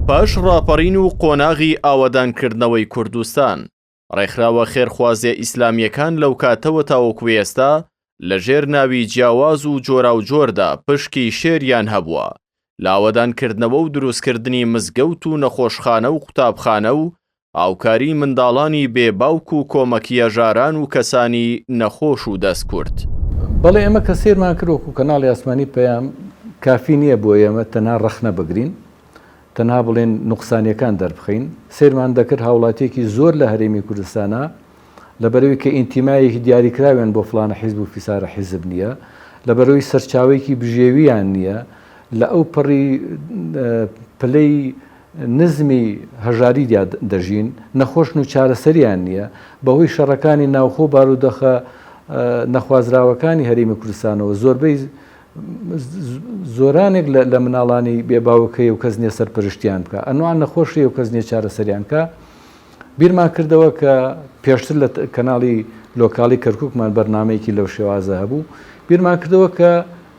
پاش ڕاپەڕین و قۆناغی ئاوەدانکردنەوەی کوردستان، ڕێکخراوە خێرخوازیە ئیسلامیەکان لەو کاتەوە تاوەکو ئێستا لە ژێر ناوی جیاواز و جۆراوجۆردا پشکی شێریان هەبووە لە ئاوەدانکردنەوە و دروستکردنی مزگەوت و نەخۆشخانە و قوتابخانە و هاوکاری منداڵانی بێ باوک و کۆمەکی هەژاران و کەسانی نەخۆش و دەست کورت. بەڵێ ئێمە کە سەیرمان کرد وەکو کەناڵی ئاسمانی پەیام کافی نییە بۆ ئێمە تەنها ڕەخنە بگرین، تەنها بڵێن نوقسانیەکان دەربخەین، سەیرمان دەکرد هاوڵاتیەکی زۆر لە هەرێمی کوردستانا لەبەرئەوەی کە ئینتیمایەکی دیاریکراویان بۆ فڵانە حیزب و فیسارە حیزب نییە، لەبەرئەوەی سەرچاوەیەکی بژێویان نییە، لە ئەو پەڕی پلەی نزمی هەژاریدا دەژین، نەخۆشن و چارەسەریان نییە، بەهۆی شەڕەکانی ناوخۆ و بارودۆخە نەخوازراوەکانی هەرێمی کوردستانەوە زۆربەی زۆرانێک لە مناڵانی بێ باوک هەیە و کەس نییە سەرپەرشتیان بکا، ئەنوا نەخۆش هەیە و کەس نییە چارەسەریان بکا. بیرمان کردەوە کە پێشتر لە کەناڵی لۆکاڵی کەرکووکمان بەرنامەیەکی لەو شێوازە هەبوو، بیرمان کردەوە کە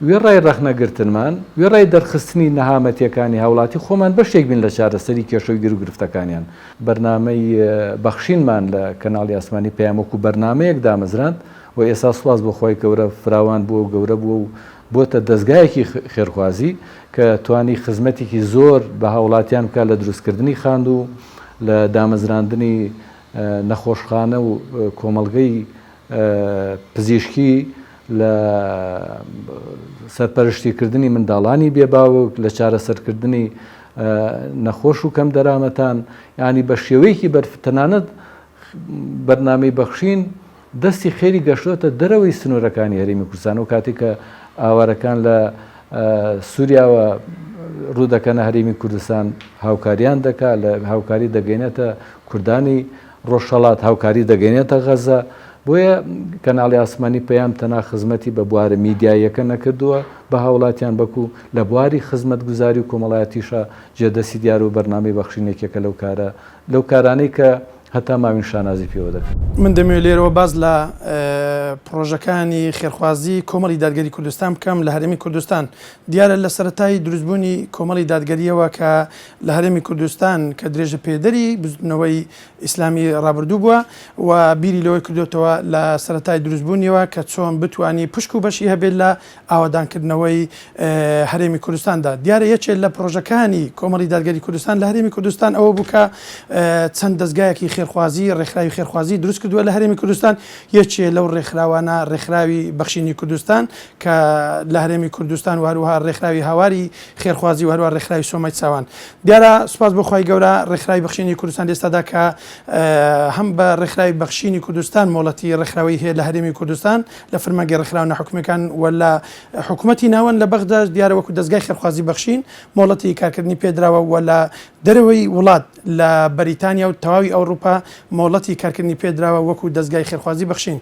وێڕای ڕەخنەگرتنمان، وێڕای دەرخستنی نەهامەتییەکانی هاوڵاتی، خۆمان بەشێک بین لە چارەسەری کێشە و گیروگرفتەکانیان. بەرنامەی بەخشینمان لە کەناڵی ئاسمانی پەیام وەکوو بەرنامەیەک دامەزراند و ئێستا سوپاس بۆ خوای گەورە فراوان بووە و گەورە بووە و بۆتە دەزگایەکی خێرخوازی کە توانی خزمەتێکی زۆر بە هاوڵاتیان بکات لە دروستکردنی خاندوو، لە دامەزراندنی نەخۆشخانە و کۆمەڵگەی پزیشکی، لە سەرپەرشتیکردنی منداڵانی بێ باوک، لە چارەسەرکردنی نەخۆش و کەمدەرامەتان، یانی بە شێوەیەکی بەرف تەنانەت بەرنامەی بەخشین دەستی خێری گەشتۆتە دەرەوەی سنوورەکانی هەرێمی کوردستان ئەو کاتێک کە ئاوارەکان لە سووریاوە ڕوو دەکەنە هەرێمی کوردستان هاوکاریان دەکا لە هاوکاری دەگەینێتە کوردانی ڕۆژهەڵات هاوکاری دەگەینێتە غەزە بۆیە کەناڵی ئاسمانی پەیام تەنها خزمەتی بە بوارە میدیاییەکە نەکردووە بە هاوڵاتیان بەکو لە بواری خزمەتگوزاری و کۆمەڵایەتیشا جێدەستی دیارە و بەرنامەی بەخشین یەکێکە لەو کارە لەو کارانەی کە هەتا ماوین شانازی پێوە دەکەین. من دەمەوێت لێرەوە باس لە پڕۆژەکانی خێرخوازی کۆمەڵی دادگەری کوردستان بکەم لە هەرێمی کوردستان. دیارە لە سەرەتای دروستبوونی کۆمەڵی دادگەرییەوە کە لە هەرێمی کوردستان کە درێژە پێدەری بزوتنەوەی ئیسلامی ڕابردوو بووە و بیری لەوەی کردۆتەوە لە سەرەتای دروستبوونیەوە کە چۆن بتوانی پشک و بەشی هەبێت لە ئاوەدانکردنەوەی هەرێمی کوردستاندا. دیارە یەکێ لە پڕۆژەکانی کۆمەڵی دادگەری کوردستان لە هەرێمی کوردستان ئەوە بوو کە چەند دەزگایەکی خێرخوازی، ڕێکخراوی خێرخوازی دروست کردووە لە هەرێمی کوردستان. یەکێ لەو ڕێکخراوانە ڕێکخراوی بەخشینی کوردستان کە لە هەرێمی کوردستان و هەروەها ڕێکخراوی هاواری خێرخوازی و هەروەها ڕێکخراوی سۆمای چاوان. دیارە سوپاس بۆ خوای گەورە ڕێکخراوی بەخشینی کوردستان لە ئێستادا کە هەم بە ڕێکخراوی بەخشینی کوردستان مۆڵەتی ڕێکخراوەی هەیە لە هەرێمی کوردستان لە فەرمانگەی ڕێکخراوە ناحکومیەکان و لە حکومەتی ناوەند لە بەغداش دیارە وەکو دەزگای خێرخوازی بەخشین مۆڵەتی کارکردنی پێدراوە و لە دەرەوەی وڵات لە بەریتانیا و تەواوی ئەوروپا مۆڵەتی کارکردنی پێدراوە وەکو دەزگای خێرخوازی بەخشین.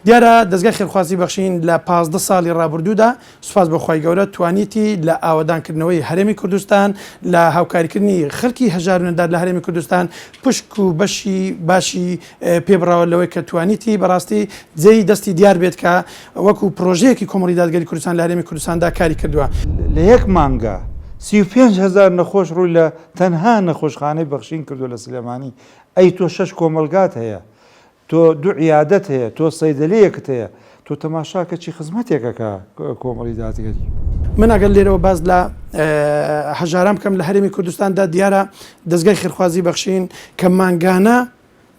دیارە دەزگای خێرخوازی بەخشین لە 15 ساڵی ڕابردوودا سوپاس بۆ خوای گەورە توانیتی لە ئاوەدانکردنەوەی هەرێمی کوردستان لە هاوکاریکردنی خەلکی هەژار و نەدار لە هەرێمی کوردستان پشک و بەشی باشی پێ بڕاوە لەوەی کە توانیتی بەڕاستی جێی دەستی دیار بێت کە وەکو پرۆژەیەکی کۆمەڵی دادگەری کوردستان لە هەرێمی کوردستاندا کاری کردووە. لە یەک مانگا 35 هەزار نەخۆش ڕووی لە تەنها نەخۆشخانەی بەخشین کردووە لە سلێمانی، ئەی تۆ شەش کۆمەڵگات هەیە، تۆ دوو عیادەت هەیە، تۆ سەیدەلیەکت هەیە، تۆ تەماشاکە چی خزمەتێک ئەکا کۆمەڵی دادگەری. من ئەگەر لێرەوە باس لە هەژاران بکەم لە هەرێمی کوردستاندا دیارە دەزگای خێرخوازی بەخشین کە مانگانە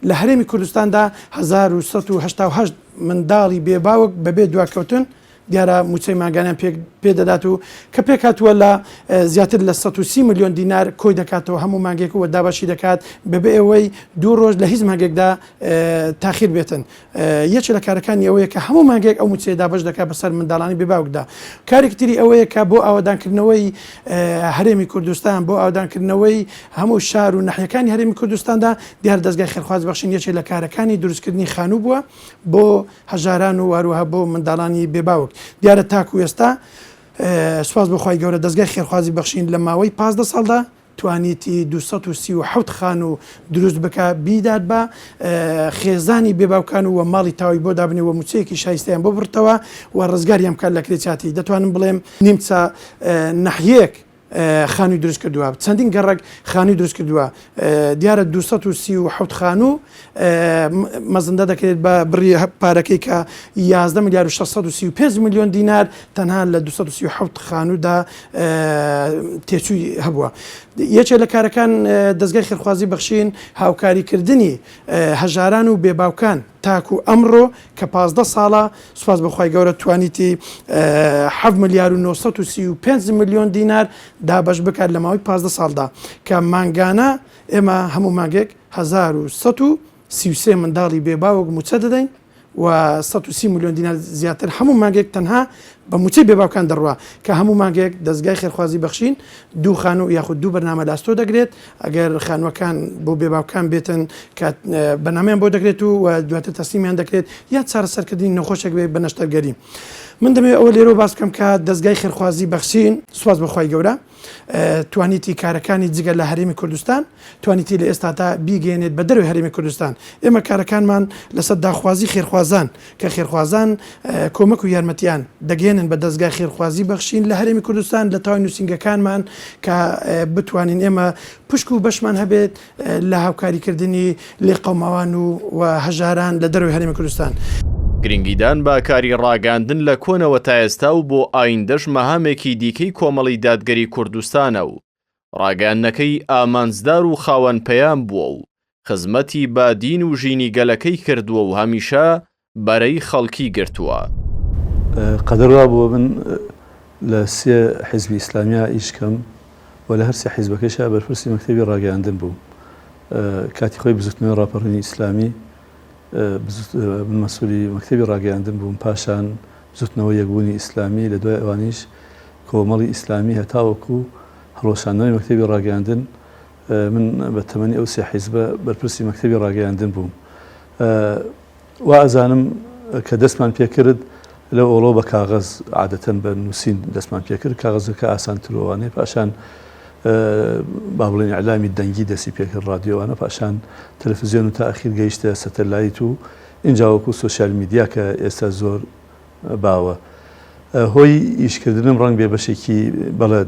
لە هەرێمی کوردستاندا 1188 منداڵی بێ باوک بەبێ دواکەوتن دیارە مووچەی مانگانیان پێ پێ دەدات و کە پێکهاتووە لە زیاتر لە 130 ملیۆن دینار کۆی دەکاتەوە هەموو مانگێک و دابەشی دەکات بەبێ ئەوەی دوو ڕۆژ لە هیچ مانگێکدا تاخیر بێتن یەکێ لە کارەکانی ئەوەیە کە هەموو مانگێک ئەو مووچەیە دابەش دەکات بەسەر منداڵانی بێ باوکدا کارێکی تری ئەوەیە کە بۆ ئاوەدانکردنەوەی هەرێمی کوردستان بۆ ئاوەدانکردنەوەی هەموو شار و ناحیەکانی هەرێمی کوردستاندا دیار دەزگای خێرخواز بەخشین یەکێ لە کارەکانی دروستکردنی خانوو بووە بۆ هەژاران و هەروەها بۆ منداڵانی بێ باوک. دیارە تاکو ئێستا سوپاس بۆ خوای گەورە دەزگای خێرخوازی بەخشین لە ماوەی 15 ساڵدا توانیتی 237 خانوو دروست بکا بیدات بە خێزانی بێ باوکان و ماڵی تاوی بۆ دابنێ و موچەیەکی شایستەیان بۆ بڕتەوە و ڕزگاریان بکات لە کرێچاتی دەتوانم بڵێم نیمچە نەحیەک. خانووی دروست کردووە، چەندین گەڕەک خانووی دروست کردووە، دیارە 237 خانوو مەزندە دەکرێت بە بڕی پارەکەی کە 11 ملیار و 635 میلیۆن دینار تەنها لە 237 خانوودا تێچووی هەبووە. یەکێ لە کارەکان دەزگای خێرخوازی بەخشین هاوکاریکردنی هەژاران و بێباوکان تاکو ئەمڕۆ کە 15 ساڵە سوپاس بۆ خوای گەورە توانیتی حەفت ملیار و 935 ملیۆن دینار دابەش بکات لە ماوەی 15 ساڵدا کە مانگانە ئێمە هەموو مانگێک 1133 منداڵی بێ باوک مووچە دەدەین و 130 ملیۆن دینار زیاتر هەموو مانگێک تەنها بە مووچەی بێباوکان دەڕوا کە هەموو مانگێک دەزگای خێرخوازی بەخشین دوو خانوو یاخود دوو بەرنامە لە ئەستۆ دەگرێت ئەگەر خانووەکان بۆ بێباوکان بێتن کە بەرنامەیان بۆ دەکرێت و دواتر تەسلیمیان دەکرێت یان چارەسەرکردنی نەخۆشێک بێت بە نەشتەرگەری من دەمەوێت ئەوە لێرەوە باس بکەم کە دەزگای خێرخوازی بەخشین سوپاس بۆ خوای گەورە توانیتی کارەکانی جگە لە هەرێمی کوردستان توانیتی لە ئێستادا بیگەیەنێت بە دەرەوەی هەرێمی کوردستان. ئێمە کارەکانمان لەسەر داخوازی خێرخوازان کە خێرخوازان کۆمەک و یارمەتیان دەگەیەنن بە دەزگای خێرخوازی بەخشین لە هەرێمی کوردستان لە تەواوی نووسینگەکانمان کە بتوانین ئێمە پشک و بەشمان هەبێت لە هاوکاریکردنی لێقەوماوان و و هەژاران لە دەرەوەی هەرێمی کوردستان. گرنگیدان بە کاری ڕاگەیاندن لە کۆنەوە تا ئێستا و بۆ ئایندەش مەهامێکی دیکەی کۆمەڵی دادگەری کوردستانە و ڕاگەیاندنەکەی ئامانجدار و خاوەن پەیام بووە و خزمەتی بە دین و ژینی گەلەکەی کردووە و هەمیشە بەرەی خەڵکی گرتووە. قەدەر وابووە من لە سێ حیزبی ئیسلامیا ئیش کەم و لە هەر سێ حیزبەکەیشا بەرپرسی مەکتەبی ڕاگەیاندن بووم. کاتی خۆی بزووتنەوەی ڕاپەڕینی ئیسلامی من مەسئولی مەکتەبی ڕاگەیاندن بووم، پاشان بزووتنەوەی یەکبوونی ئیسلامی، لە دوای ئەوانیش کۆمەڵی ئیسلامی هەتاوەکو هەڵوەشاندنەوەی مەکتەبی ڕاگەیاندن من بە تەمەنی ئەو سێ حیزبە بەرپرسی مەکتەبی ڕاگەیاندن بووم. وا ئەزانم کە دەستمان پێکرد لەو ئەوڵەوە بە کاغەز عادەتەن بە نووسین دەستمان پێکرد کاغەزەکە ئاسانتر و ئەوانەیە پاشان با بڵێن ئیعلامی دەنگی دەستی پێکرد ڕادیۆوانە پاشان تەلەفزیۆن و تا ئەخیر گەیشتە سەتەلایت و ئینجا وەکو سۆشیال میدیا کە ئێستا زۆر باوە هۆی ئیشکردنم ڕەنگ بێ بەشێکی بەڵێ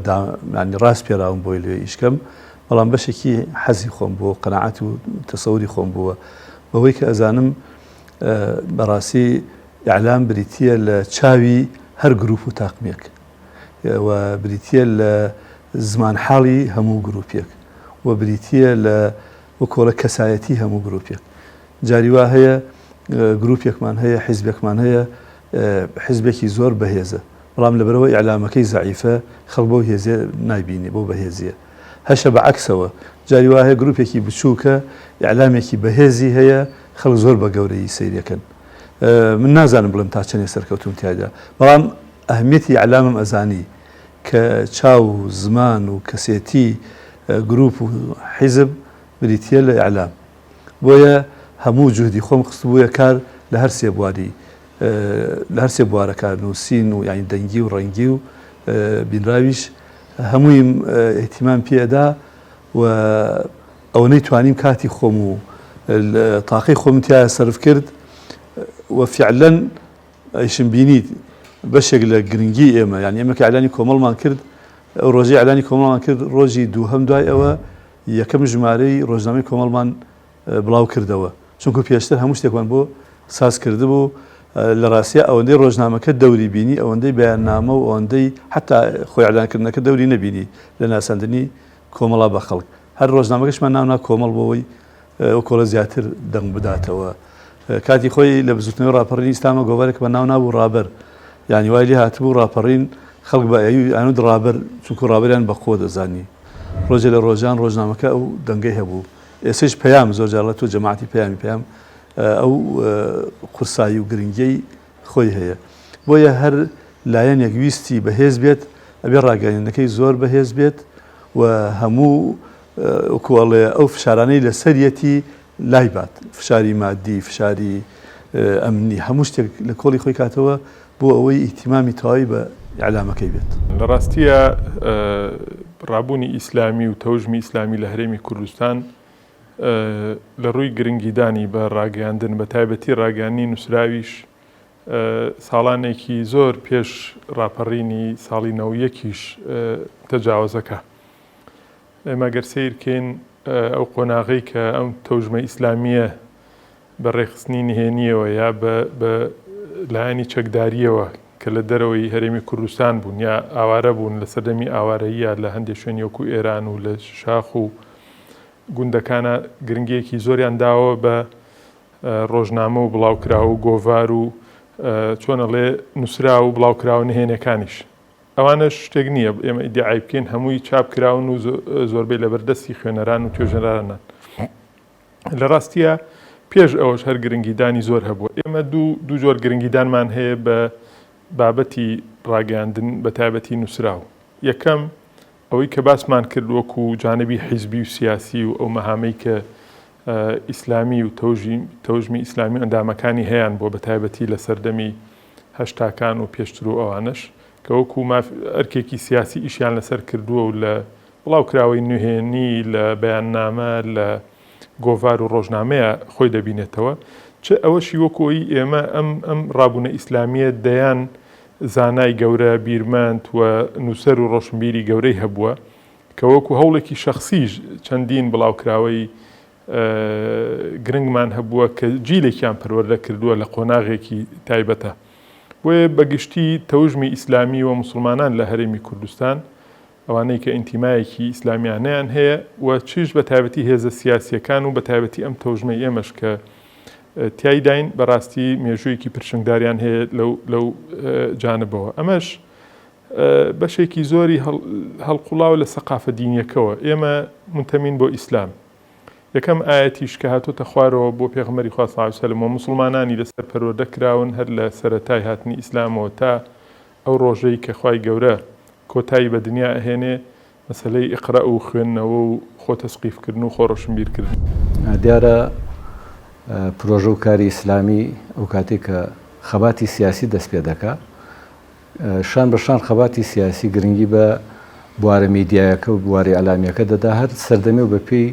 ینی ڕاست پێراوم بۆی لێ ئیشکەم بەڵام بەشێکی حەزی خۆم بووە قەناعەت و تەسەوری خۆم بووە بەوەی کە ئەزانم بەڕاستی ئیعلام بریتییە لە چاوی هەر گروپ و تاقمێک و بریتییە لە زمانحاڵی هەموو گروپێک و بریتییە لە وەکۆڵە کەسایەتی هەموو گروپێک جاری وا هەیە گروپێکمان هەیە حیزبێکمان هەیە حیزبێکی زۆر بەهێزە بەڵام لەبەرەوە ئیعلامەکەی زەعیفە خەڵک بەو هێزێ نایبینێ بەو بەهێزیە هەشە بە عەکسەوە جاری وا هەیە گروپێکی بچووکە ئیعلامێکی بەهێزی هەیە خەڵک زۆر بە گەورەیی سەیرەکەن من نازانم بڵێم تا چەندێ سەرکەوتوم تیایدا بەڵام ئەهمیەتی ئیعلامم ئەزانی کە چاو و زمان و کەسێتی گروپ و حیزب بریتیە لە ئیعلام بۆیە هەموو جوهدی خۆم خستبوویە کار لە هەر سێ بواری لە هەر سێ بوارەکە نووسین و یانی دەنگی و ڕەنگی و بینراویش هەموویم ئیهتیمام پێ ئەدا و ئەوەنەی توانیم کاتی خۆم و تاقەی خۆم تیایا سەرف کرد و فعلەن ئەیشم بینی بەشێک لە گرنگی ئێمە یانی ئێمە کە ئیعلانی کۆمەڵمان کرد ئەو ڕۆژەی ئیعلانی کۆمەڵمان کرد ڕۆژی دووهەم دوای ئەوە یەکەم ژمارەی ڕۆژنامەی کۆمەڵمان بڵاو کردەوە چونکو پێشتر هەموو شتێکمان بۆ ساز کردبوو لە ڕاستیا ئەوەندەی ڕۆژنامەکە دەوری بینی ئەوەندەی بەیاننامە و ئەوەندەی حتا خۆی ئیعلانکردنەکە دەوری نەبینی لە ناساندنی کۆمەڵا بە خەڵک هەر ڕۆژنامەکەشمان ناونا کۆمەڵ بۆ ئەوەی ئەو کۆڵە زیاتر دەنگ بداتەوە کاتی خۆی لە بزوتنەوەی ڕاپەڕینی ئیسلامە گۆڤارێکمان ناو نابوو ڕابەر یانی وای لێ هاتبوو ڕاپەڕین خەڵک بە ئەیانوت ڕابەر چونکو ڕابەریان بە قوە دەزانی ڕۆژێ لە ڕۆژان ڕۆژنامەکە ئەو دەنگەی هەبوو ئێسەیش پەیام زۆر جار ئەڵێ تۆ جەماعەتی پەیامی پەیام ئەو قورسایی و گرنگیەی خۆی هەیە بۆیە هەر لایەنێک ویستی بەهێز بێت ئەبێ ڕاگەیاندنەکەی زۆر بەهێز بێت و هەموو وەکو ئەڵێ ئەو فشارانەی لەسەریەتی لای بات فشاری مادی فشاری ئەمنی هەموو شتێک لە کۆڵی خۆی کاتەوە بۆ ئەوەی ئیهتیمامی تەواوی بە ئیعلامەکەی بێت. لە ڕاستییا ڕابوونی ئیسلامی و تەوژمی ئیسلامی لە هەرێمی کوردستان لە ڕووی گرنگیدانی بە ڕاگەیاندن بە تایبەتی ڕاگەیاندنی نووسراویش. ساڵانێکی زۆر پێش ڕاپەڕینی ساڵی 91یش تەجاوەزەکە. ئێمە گەر سەیر کەین ئەو قۆناغەی کە ئەم تەوژمە ئیسلامییە بە ڕێکخستنی نهێنییەوە یا بە بە لایەنی چەکدارییەوە کە لە دەرەوەی هەرێمی کوردستان بوون یا ئاوارە بوون لە سەردەمی ئاوارەییە لە هەندێک شوێنی وەکو ئێران و لە شاخ و گوندەکانە گرنگییەکی زۆریان داوە بە ڕۆژنامە و بڵاوکراوە و گۆڤار و چۆن ئەڵێ نووسراو و بڵاوکراوە نهێنیەکانیش. ئەوانەش شتێک نییە ئێمە ئیدیعای بکەین، هەمووی چاپ کراون و زۆربەی لەبەر دەستی خوێنەران و توێژەرانن. لە ڕاستییا پێش ئەوەش هەر گرنگیدانی زۆر هەبووە. ئێمە دوو جۆر گرنگیدانمان هەیە بە بابەتی ڕاگەیاندن بە تایبەتی نووسراو. یەکەم ئەوەی کە باسمان کرد وەکو جانبی حیزبی و سیاسی و ئەو مەهامەی کە ئیسلامی و تەوژمی ئیسلامی و ئەندامەکانی هەیان بووە بە تایبەتی لە سەردەمی هەشتاکان و پێشتر و ئەوانەش کە وەکو ماف ئەرکێکی سیاسی ئیشیان لەسەر کردووە و لە بڵاوکراوەی نهێنی لە بەیاننامە لە گۆڤار و ڕۆژنامەیە خۆی دەبینێتەوە چ ئەوەشی وەکو ئەوی ئێمە ئەم ئەم ڕابوونە ئیسلامییە دەیان زانای گەورە، بیرمەند و نووسەر و ڕۆشنبیری گەورەی هەبووە کە وەکو هەوڵێکی شەخسیش چەندین بڵاوکراوەی گرنگمان هەبووە کە جیلێکیان پەروەردە کردووە لە قۆناغێکی تایبەتە. بۆیە بە گشتی تەوژمی ئیسلامی و موسڵمانان لە هەرێمی کوردستان ئەوانەی کە ئینتیمایەکی ئیسلامیانەیان هەیە و چیش بە تایبەتی هێزە سیاسییەکان و بە تایبەتی ئەم تەوژمەی ئێمەش کە تیایداین بەڕاستی مێژوویەکی پرشنگداریان هەیە لەو لەو جانبەوە. ئەمەش بەشێکی زۆری هەڵقوڵاوە لە سەقافە دینیەکەوە. ئێمە مونتەمین بۆ ئیسلام. یەکەم ئایەتیش کە هاتۆتە خوارەوە بۆ پێغەمبەری خوا صلی اللە علیە وسلم و موسڵمانانی لەسەر پەروەردە کراون هەر لە سەرەتای هاتنی ئیسلامەوە تا ئەو ڕۆژەی کە خوای گەورە کۆتایی بە دنیا ئەهێنێ مەسەلەی ئیقرا و خوێندنەوە و خۆ تەسقیف کردن و خۆ ڕۆشنبیر کردن. دیارە پرۆژە و کاری ئیسلامی ئەو کاتەی کە خەباتی سیاسی دەست پێ دەکا شان بە شان خەباتی سیاسی گرنگی بە بوارە میدیایەکە و بواری ئیعلامیەکە دەدا هەر سەردەمێ و بە پێی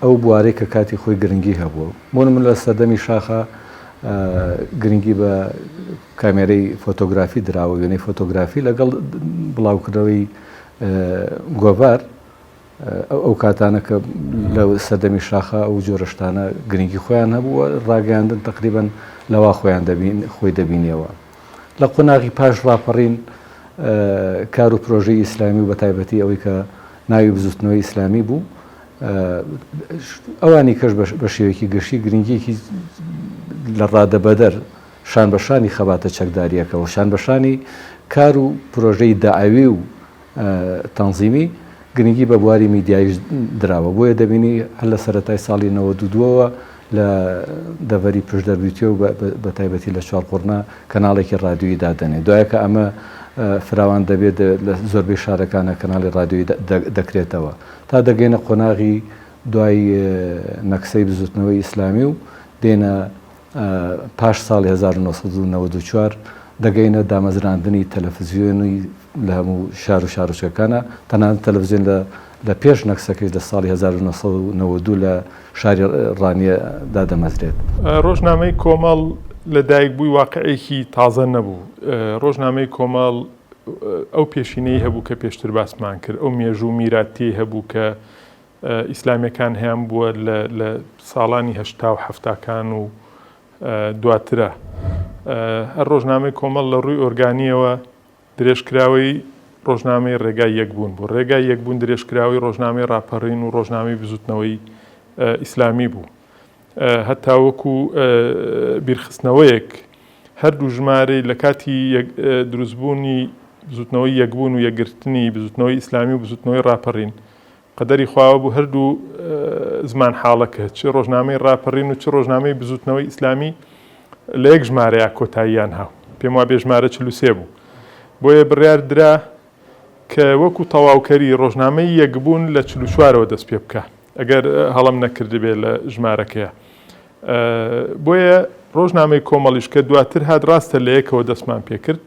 ئەو بوارەی کە کاتی خۆی گرنگی هەبووە بۆ نمونە لە سەردەمی شاخا گرنگی بە کامێرەی فۆتۆگرافی دراوە، وێنەی فۆتۆگرافی لەگەڵ بڵاوکردنەوەی گۆڤار، ئەو کاتانە کە لە سەردەمی شاخا ئەو جۆرە شتانە گرنگی خۆیان هەبوو و ڕاگەیاندن تەقریبەن لەوا خۆیان دەبین خۆی دەبینیەوە. لە قۆناغی پاش ڕاپەڕین کار و پرۆژەی ئیسلامی و بەتایبەتی ئەوەی کە ناوی بزوتنەوەی ئیسلامی بوو ئەوانی کەش بە شێوەیەکی گشتی گرنگیەکی لە ڕادەبەدەر شان بە شانی خەباتە چەکدارییەکە و شان بە شانی کار و پرۆژەی دەعەوی و تەنزیمی، گرنگی بە بواری میدیاییش دراوە. بۆیە دەبینی هەر لە سەرەتای ساڵی 92 وە لە دەڤەری پشدەر بیتێ و بە تایبەتی لە چوارقوڕنە کەناڵێکی ڕادیۆیی دادەنێ. دوایە کە ئەمە فراوان دەبێت لە زۆربەی شارەکانە کەناڵی ڕادیۆیی دەکرێتەوە. تا دەگەینە قۆناغی دوای نەکسەی بزوتنەوەی ئیسلامی و دێنە پاش ساڵی 1994 دەگەینە دامەزراندنی تەلەفزیۆنی لە هەموو شار و شارۆچکەکانا، تەنانەت تەلەفزیۆن لە لە پێش نەکسەکەیش لە ساڵی 1992 لە شاری ڕانیە دادەمەزرێت. ڕۆژنامەی کۆمەڵ لە دایکبووی واقعێکی تازە نەبوو. ڕۆژنامەی کۆمەڵ ئەو پێشینەی هەبوو کە پێشتر باسمان کرد، ئەو مێژوو و میراتیەی هەبوو کە ئیسلامیەکان هەیان بووە لە لە ساڵانی هەشتا و حەفتاکان و دواترە. هەر ڕۆژنامەی کۆمەڵ لە ڕووی ئۆرگانیەوە درێژکراوەی ڕۆژنامەی ڕێگای یەکبوون بوو. ڕێگای یەکبوون درێژکراوەی ڕۆژنامەی ڕاپەڕین و ڕۆژنامەی بزوتنەوەی ئیسلامی بوو. هەتا وەکو بیرخستنەوەیەک هەردوو ژمارەی لە کاتی دروستبوونی بزوتنەوەی یەکبوون و یەکگرتنی بزوتنەوەی ئیسلامی و بزوتنەوەی ڕاپەڕین قەدەری خواوە بوو هەردوو زمانحاڵەکە چ ڕۆژنامەی ڕاپەڕین و چ ڕۆژنامەی بزوتنەوەی ئیسلامی لە یەک ژمارەیا کۆتاییان هاو پێم وابێ ژمارە 43 بوو بۆیە بڕیار درا کە وەکو تەواوکەری ڕۆژنامەی یەکبوون لە 44ەوە دەست پێ بکە ئەگەر هەڵەم نەکردبێ لە ژمارەکەیە بۆیە ڕۆژنامەی کۆمەڵیش کە دواتر هات ڕاستە لە یەکەوە دەستمان پێکرد،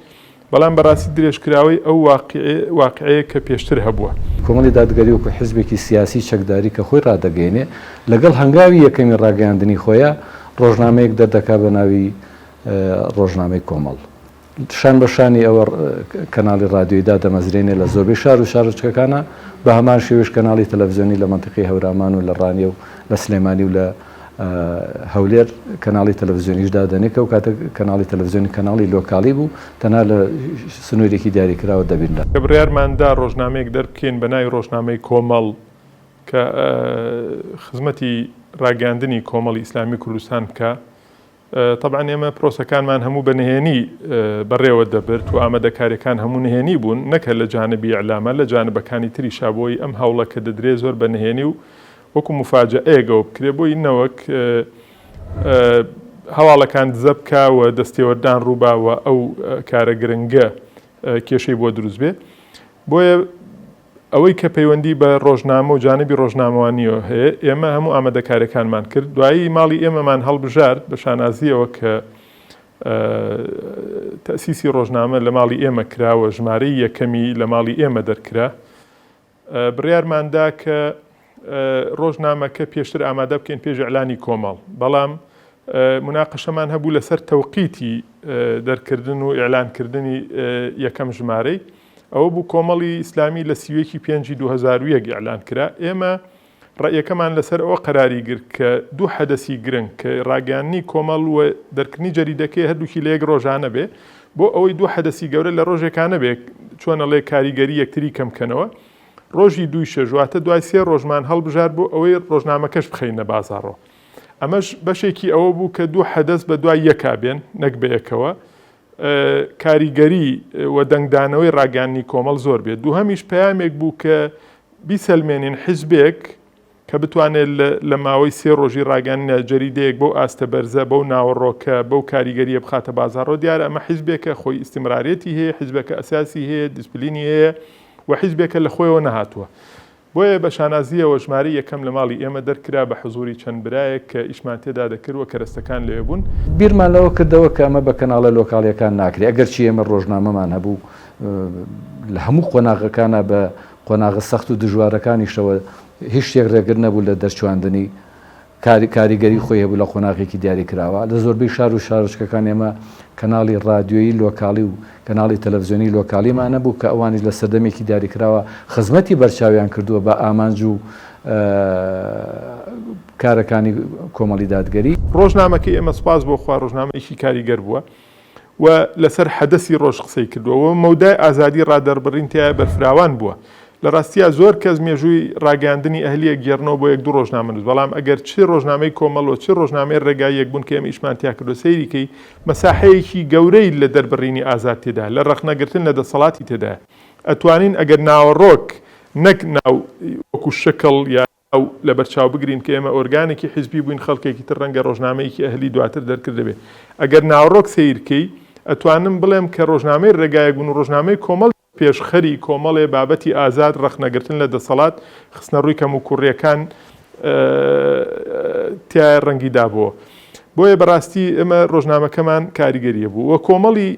بەڵام بەڕاستی درێژکراوەی ئەو واقیعەیە کە پێشتر هەبووە. کۆمەڵی دادگەری وەکو حیزبێکی سیاسی چەکداری کە خۆی ڕادەگەیەنێ، لەگەڵ هەنگاوی یەکەمی ڕاگەیاندنی خۆیا، ڕۆژنامەیەک دەردەکا بە ناوی. ڕۆژنامەی کۆمەڵ. شان بە شانی ئەوە کەناڵی ڕادیۆی دادەمەزرێنێ لە زۆربەی شار و شارۆچکەکانا، بە هەمان شێوەیش کەناڵی تەلەفزیۆنی لە مەنتیقەی هەورامان و لە ڕانیە و لە سلێمانی و لە هەولێر کەناڵی تەلەفزیۆنیش دادەنێ کە ئەو کاتە کەناڵی تەلەفزیۆنی کەناڵی لۆکاڵی بوو تەنها لە سنوورێکی دیاریکراوە دەبینرا. کە بڕیارمان دا ڕۆژنامەیەک دەربکەین بە ناوی ڕۆژنامەی کۆمەڵ کە خزمەتی ڕاگەیاندنی کۆمەڵی ئیسلامی کوردستان بکا، تەبعەن ئێمە پرۆسەکانمان هەموو بە نهێنی بەڕێوە دەبرد و ئامادەکاریەکان هەموو نهێنی بوون نەک هەر لە جانبی ئیعلامە لە جانبەکانی تریشا بۆی ئەم هەوڵە کە دەدرێ زۆر بە نهێنی و وەکو موفاجەئەیەک ئەوە بکرێ بۆی نەوەک هەواڵەکان دزە بکا و دەستێوەردان ڕووبا و ئەو کارە گرنگە کێشەی بۆ دروست بێ بۆیە ئەوەی کە پەیوەندی بە ڕۆژنامە و جانبی ڕۆژنامەوانییەوە هەیە، ئێمە هەموو ئامادەکارییەکانمان کرد. دوایی ماڵی ئێمەمان هەڵبژارد بە شانازییەوە کە تەئسیسی ڕۆژنامە لە ماڵی ئێمە کرا و ژمارەی یەکەمی لە ماڵی ئێمە دەرکرا. بڕیارمان دا کە ڕۆژنامەکە پێشتر ئامادە بکەین پێش ئیعلانی کۆمەڵ، بەڵام موناقەشەمان هەبوو لەسەر تەوقیتی دەرکردن و ئیعلانکردنی یەکەم ژمارەی. ئەوە بوو کۆمەڵی ئیسلامی لە 31 ی پێنجی 2001 ئیعلان کرا، ئێمە ڕەئیەکەمان لەسەر ئەوە قەراری گرت کە دوو حەدەسی گرنگ کە ڕاگەیاندنی کۆمەڵ و دەرکردنی جەریدەکەی هەردووکی لە یەک ڕۆژا نەبێ بۆ ئەوەی دوو حەدەسی گەورە لە ڕۆژێکا نەبێ چۆن ئەڵێ کاریگەری یەکتری کەم کەنەوە ڕۆژی دووی شەش واتە دوای سێ ڕۆژمان هەڵبژارد بۆ ئەوەی ڕۆژنامەکەش بخەینە بازاڕەوە ئەمەش بەشێکی ئەوە بوو کە دوو حەدەس بە دوای یەکا بێن نەک بە یەکەوە کاریگەری و دەنگدانەوەی ڕاگەیاندنی کۆمەڵ زۆر بێت. دووهەمیش پەیامێک بوو کە بیسەلمێنین حیزبێک کە بتوانێت لە ماوەی سێ ڕۆژی ڕاگەیاندنە جەریدەیەک بەو ئاستە بەرزە، بەو ناوەڕۆکە، بەو کاریگەرییە بخاتە بازاڕەوە، دیارە ئەمە حیزبێکە خۆی ئیستیمراریەتی هەیە، حیزبێکە ئەساسی هەیە، دیسپلینی هەیە و حیزبێکە لە خۆیەوە نەهاتووە. بۆیە بە شانازییەوە ژمارەی یەکەم لە ماڵی ئێمە دەرکرا بە حزووری چەند برایەک کە ئیشمان تێدا دەکرد و کەرەستەکان لەوێ بوون. بیرمان لەوە کردەوە کە ئەمە بە کەناڵە لۆکاڵییەکان ناکرێ، ئەگەرچی ئێمە ڕۆژنامەمان هەبوو لە هەموو قۆناغەکانا بە قۆناغە سەخت و دژوارەکانیشەوە هیچ شتێک ڕێگر نەبوو لە دەرچواندنی، کاریگەری خۆی هەبوو لە قۆناغێکی دیاریکراوە. لە زۆربەی شار و شارۆچکەکان ئێمە کەناڵی ڕادیۆیی لۆکاڵی و کەناڵی تەلەفزیۆنی لۆکاڵیمان هەبوو کە ئەوانیش لە سەردەمێکی دیاریکراوە خزمەتی بەرچاویان کردووە بە ئامانج و کارەکانی کۆمەڵی دادگەری. ڕۆژنامەکەی ئێمە سوپاس بۆ خوا ڕۆژنامەیەکی کاریگەر بووە. و لەسەر حەدەسی ڕۆژ قسەی کردووە و مەودای ئازادی ڕادەربڕین تیایا بەرفراوان بووە. لە ڕاستیا زۆر کەس مێژووی ڕاگەیاندنی ئەهلی ئەگێڕنەوە بۆ یەک دوو ڕۆژنامەنووس بەڵام ئەگەر چ ڕۆژنامەی کۆمەڵ و چ ڕۆژنامەی ڕێگای یەکبوون کە ئێمە ئیشمان تیا کردووە سەیری کەی مەساحەیەکی گەورەی لە دەربڕینی ئازاد تێدایە لە ڕەخنەگرتن لە دەسەڵاتی تێدایە ئەتوانین ئەگەر ناوەڕۆک نەک ناو وەکوو شکڵ یا ئەو لەبەرچاو بگرین کە ئێمە ئۆرگانێکی حیزبی بووین خەڵکێکی تر ڕەنگە ڕۆژنامەیەکی ئەهلی دواتر دەرکردبێ. ئەگەر ناوەڕۆک سەیر کەی ئەتوانم بڵێم کە ڕۆژنامەی ڕێگایەک بوون و ڕۆژنامەی کۆمەڵ پێشخەری کۆمەڵێ بابەتی ئازاد، ڕەخنەگرتن لە دەسەڵات، خستنەڕووی کەموکوڕییەکان تیایا ڕەنگی دابۆوە. بۆیە بەڕاستی ئێمە ڕۆژنامەکەمان کاریگەریی بوو و کۆمەڵی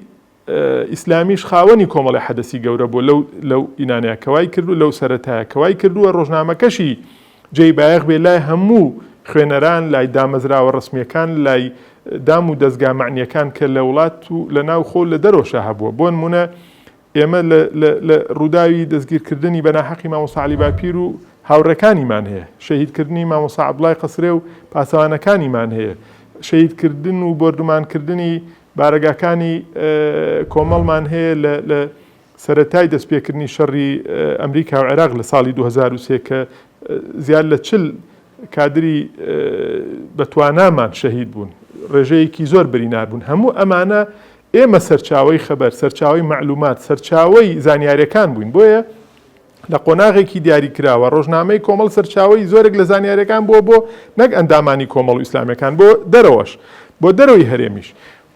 ئیسلامیش خاوەنی کۆمەڵی حەدەسی گەورە بووە لەو لەو ئینانەیە کە وای کردووە لەو سەرەتایە کە وای کردووە ڕۆژنامەکەشی جێی بایەخ بێ لای هەموو خوێنەران لای دامەزراوە ڕەسمییەکان لای دام و دەزگا مەعنییەکان کە لە وڵات و لە ناوخۆ و لە دەرەوەشا هەبووە بۆ نموونە ئێمە لە لە لە ڕووداوی دەستگیرکردنی بە ناحەقی مامۆستا عەلی باپیر و هاوڕێکانیمان هەیە شەهیدکردنی مامۆستا عەبدوڵای قەسرێ و پاسەوانەکانیمان هەیە شەهیدکردن و بۆردومانکردنی بارەگاکانی کۆمەڵمان هەیە لە لە سەرەتای دەستپێکردنی شەڕی ئەمریکا و عێراق لە ساڵی 2003 کە زیاد لە 40 کادری بەتوانامان شەهید بوون ڕێژەیەکی زۆر برینار بوون هەموو ئەمانە ئێمە سەرچاوەی خەبەر سەرچاوەی مەعلومات سەرچاوەی زانیاریەکان بووین بۆیە لە قۆناغێکی دیاریکراوە ڕۆژنامەی کۆمەڵ سەرچاوەی زۆرێک لە زانیاریەکان بووە بۆ نەک ئەندامانی کۆمەڵ و ئیسلامیەکان بۆ دەرەوەش بۆ دەرەوەی هەرێمیش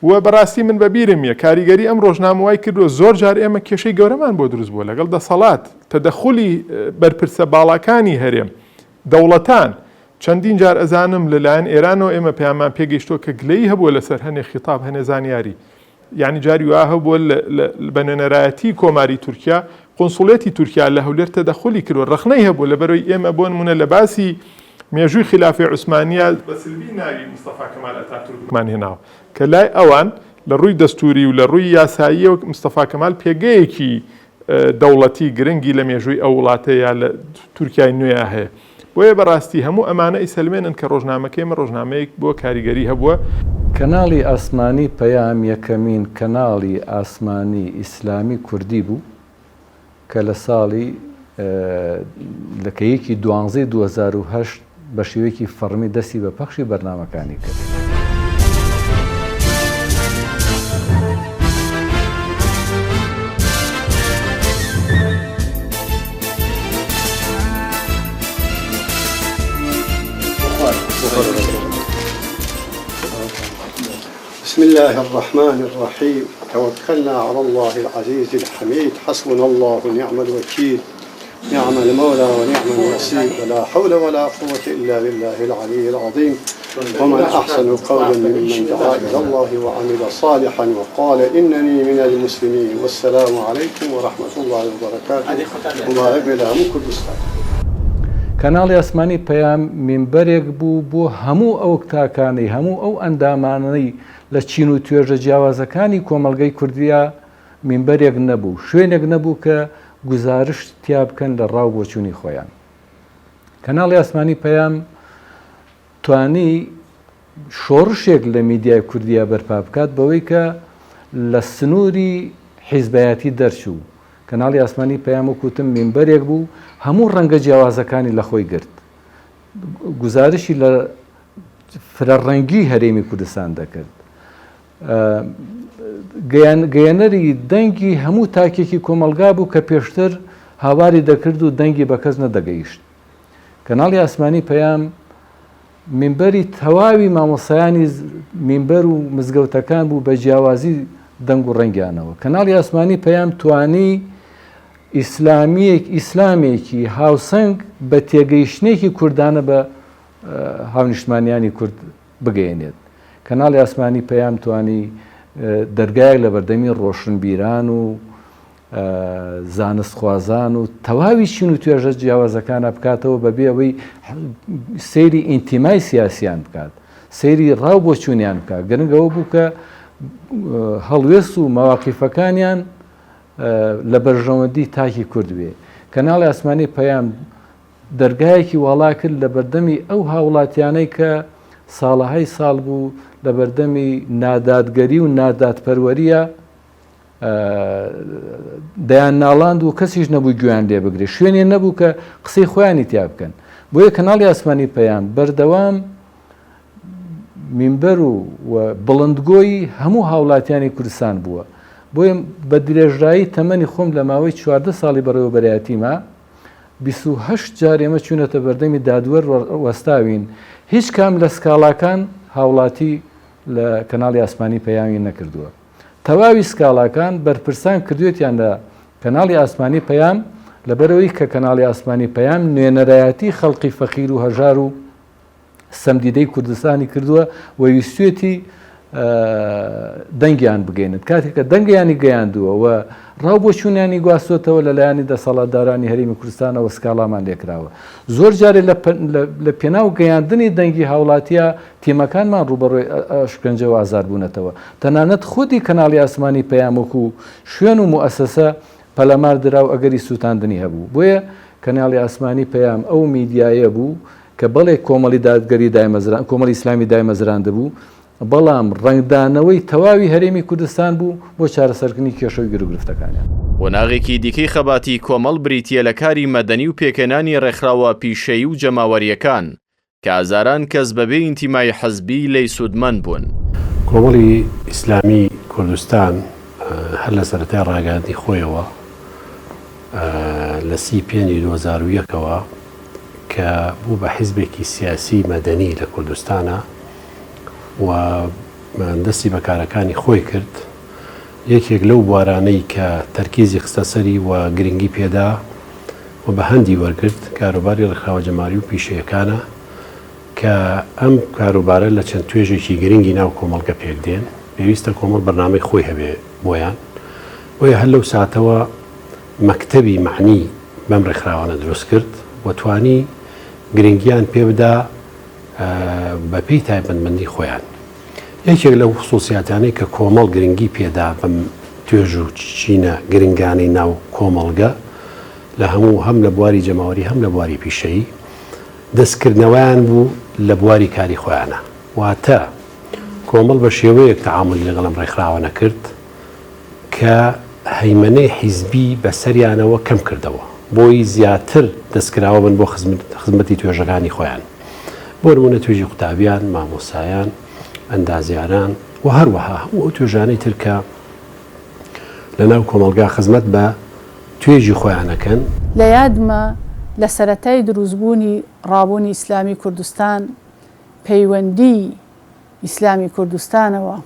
و بەڕاستی من بەبیرم یە کاریگەری ئەم ڕۆژنامە وای کردووە زۆر جار ئێمە کێشەی گەورەمان بۆ دروست بووە لەگەڵ دەسەڵات تەدەخولی بەرپرسە باڵاکانی هەرێم دەوڵەتان چەندین جار ئەزانم لەلایەن ئێرانەوە ئێمە پەیاممان پێگەیشتووە کە گلەیی هەبووە لەسەر هەنێ خیتاب هەنێ زانیاری یانی جاری وا هەبووە بە نوێنەرایەتی کۆماری تورکیا قونسوڵیەتی تورکیا لە هەولێر تەدەخولی کردووە ڕەخنەی هەبووە لەبەرەوەی ئێمە بۆ نموونە لە باسی مێژووی خیلافەی عوسمانیە بە سلبی ناوی مستەفا کەمال ئەتاتورکمان هێناوە. کە لای ئەوان لە ڕووی دەستووری و لە ڕووی یاساییەوە مستەفا کەمال پێگەیەکی دەوڵەتی گرنگی لە مێژووی ئەو وڵاتە یا لە تورکیای نوێیا هەیە. بۆیە بە ڕاستی هەموو ئەمانە ئەیسەلمێنن کە ڕۆژنامەکەی ئێمە ڕۆژنامەیەک بووە کاریگەری هەبووە. کەناڵی ئاسمانی پەیام یەکەمین کەناڵی ئاسمانی ئیسلامی کوردی بوو کە لە ساڵی لە کە یەکی دوانزەی 2008 بە شێوەیەکی فەڕمی دەستی بە پەخشی بەرنامەکانی کرد. بسم الله الرحمن الرحيم توكلنا على الله العزيز الحميد حسبنا الله ونعم الوكيل نعم المولى ونعم النصير ولا حول ولا قوة إلا بالله العلي العظيم ومن أحسن قولا ممن دعا إلى الله وعمل صالحا وقال إنني من المسلمين والسلام عليكم ورحمة الله وبركاته مبارک بێ لە هەموو کوردستان. کەناڵی ئاسمانی پەیام مینبەرێک بوو بۆ هەموو ئەو تاکانەی، هەموو ئەو ئەندامانەی لە چین و توێژە جیاوازەکانی کۆمەڵگەی کوردیا مینبەرێک نەبوو، شوێنێک نەبوو کە گوزارشت تیا بکەن لە ڕا و بۆچوونی خۆیان. کەناڵی ئاسمانی پەیام توانی شۆڕشێک لە میدیای کوردیا بەرپا بکات بەوەی کە لە سنووری حیزبایەتی دەرچوو. کەناڵی ئاسمانی پەیام وەک وتم مینبەرێک بوو هەموو ڕەنگە جیاوازەکانی لە خۆی گرت. گوزارشی لە فرەڕەنگی هەرێمی کوردستان دەکرد. گەیەنەری دەنگی هەموو تاکێکی کۆمەڵگا بوو کە پێشتر هاواری دەکرد و دەنگی بە کەس نەدەگەیشت. کەناڵی ئاسمانی پەیام مینبەری تەواوی مامۆستایانی مینبەر و مزگەوتەکان بوو بە جیاوازی دەنگ و ڕەنگیانەوە. کەناڵی ئاسمانی پەیام توانی ئیسلامیەک ئیسلامێکی هاوسەنگ بە تێگەیشتنێکی کوردانە بە هاونیشتمانیانی کورد بگەیەنێت. کەناڵی ئاسمانی پەیام توانی دەرگایەک لە بەردەمی ڕۆشنبیران و زانستخوازان و تەواوی چین و توێژە جیاوازەکانە بکاتەوە بەبێ ئەوەی سەیری ئینتیمای سیاسیان بکات، سەیری ڕاو بۆچوونیان بکات. گرنگ ئەوە بوو کە هەڵوێست و مەواقیفەکانیان لە بەرژەوەندی تاکی کورد بێ. کەناڵی ئاسمانی پەیام دەرگایەکی واڵا کرد لە بەردەمی ئەو هاوڵاتیانەی کە ساڵەهای ساڵ بوو لە بەردەمی نادادگەری و نادادپەروەریە دەیان ناڵاند و کەسیش نەبوو گوێیان لێ بگرێت شوێنێ نەبوو کە قسەی خۆیانی تیا بکەن بۆیە کەناڵی ئاسمانی پەیام بەردەوام مینبەر و بڵندگۆی هەموو هاوڵاتیانی کوردستان بووە بۆیە بە درێژایی تەمەنی خۆم لە ماوەی 14 ساڵی بەڕێوەبەرایەتیما 28 جار ئێمە چوونەتە بەردەمی دادوەر وەستاوین هیچ کام لە سکاڵاکان هاوڵاتی لە کەناڵی ئاسمانی پەیامی نەکردووە تەواوی سکاڵاکان بەرپرسان کردوێتیان لە کەناڵی ئاسمانی پەیام لەبەرئەوەی کە کەناڵی ئاسمانی پەیام نوێنەرایەتی خەڵقی فەقیر و هەژار و ستەمدیدەی کوردستانی کردووە و ویستوێتی دەنگیان بگەینێت کاتێک کە دەنگیانی گەیاندووە و ڕاو بۆ چوونیانی گواستۆتەوە لەلایەنی دەسەڵاتدارانی هەرێمی کوردستانەوە سکاڵامان لێکراوە زۆر جارێ لە پێناو گەیاندنی دەنگی هاوڵاتیە تیمەکانمان ڕووبەڕووی ئەشکەنجە و ئازار بوونەتەوە. تەنانەت خودی کەناڵی ئاسمانی پەیام وەکو شوێن و موئەسەسە پەلامار درا و ئەگەری سووتاندنی هەبوو. بۆیە کەناڵی ئاسمانی پەیام ئەو میدیایە بوو کە بەڵێ کۆمەڵی دادگەری دایمەزران کۆمەڵی ئیسلامی دایمەزراندبوو، بەڵام ڕەنگدانەوەی تەواوی هەرێمی کوردستان بوو بۆ چارەسەرکردنی کێشە و گیروگرفتەکانیان. قۆناغێکی دیکەی خەباتی کۆمەڵ بریتییە لە کاری مەدەنی و پێکهێنانی ڕێکخراوە پیشەیی و جەماوەرییەکان کە هەزاران کەس بەبێ ئینتیمای حزبی لێی سوودمەند بوون. کۆمەڵی ئیسلامی کوردستان هەر لە سەرەتای ڕاگەیاندنی خۆیەوە لە سی پێنجی 2001 ەوە کە بوو بە حیزبێکی سیاسی مەدەنی لە کوردستانا و دەستی بە کارەکانی خۆی کرد، یەکێک لەو بوارانەی کە تەرکیزی خستە سەری و گرنگی پێدا و بە هەندی وەرگرت، کاروباری ڕێکخراوە جەماوەری و پیشەیەکانە کە ئەم کاروبارە لە چەند توێژێکی گرنگی ناو کۆمەڵگە پێکدێن، پێویستە کۆمەڵ بەرنامەی خۆی هەبێ بۆیان، بۆیە هەر لەو ساتەوە مەکتەبی مەعنی بەم ڕێکخراوانە دروست کرد و توانی گرنگیان پێبدا بەپێی تایبەتمەندی خۆیان. یەکێک لەو خسوسیاتانەی کە کۆمەڵ گرنگی پێدا بەم توێژ و چینە گرنگانەی ناو کۆمەڵگە لە هەموو هەم لە بواری جەماوەری هەم لە بواری پیشەیی دەستکردنەوەیان بوو لە بواری کاری خۆیانە واتە کۆمەڵ بە شێوەیەک تەعامولی لەگەڵ ئەم ڕێکخراوانە کرد کە هەیمەنەی حیزبی بەسەریانەوە کەم کردەوە بۆی زیاتر دەستکراوە بن بۆ خزمەتی توێژەکانی خۆیان بۆ نمونە توێژی قوتابیان، مامۆستایان، ئەندازیاران و هەروەها هەموو ئەو توێژانەی تر کە لەناو کۆمەڵگا خزمەت بە توێژی خۆیان ئەکەن. لە یادمە لە سەرەتای دروستبوونی ڕابوونی ئیسلامی کوردستان پەیوەندیی ئیسلامی کوردستانەوە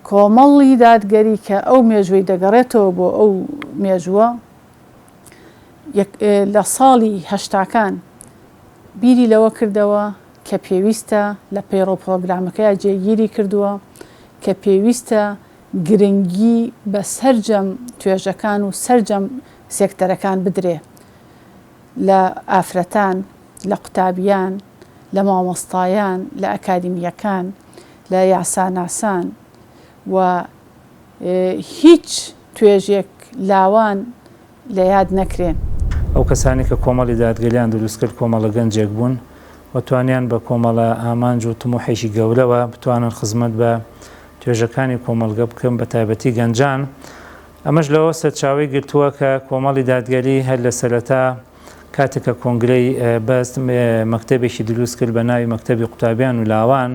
کۆمەڵی دادگەری کە ئەو مێژووی دەگەڕێتەوە بۆ ئەو مێژووە لە ساڵی هەشتاکان بیری لەوە کردەوە کە پێویستە لە پەیڕەو پڕۆگرامەکەیا جێگیری کردووە کە پێویستە گرنگی بە سەرجەم توێژەکان و سەرجەم سێکتەرەکان بدرێ لە ئافرەتان، لە قوتابیان، لە مامۆستایان، لە ئەکادیمییەکان، لە یاساناسان و هیچ توێژێک لاوان لە یاد نەکرێن. ئەو کەسانەی کە کۆمەڵی دادگەریان دروست کرد کۆمەڵە گەنجێک بوون و توانیان بە کۆمەڵە ئامانج و تموحێکی گەورەوە بتوانن خزمەت بە توێژەکانی کۆمەڵگە بکەن بە تایبەتی گەنجان. ئەمەش لەوە سەرچاوەی گرتووە کە کۆمەڵی دادگەری هەر لە سەرەتا کاتێک کە کۆنگرەی بەست مەکتەبێکی دروست کرد بە ناوی مەکتەبی قوتابیان و لاوان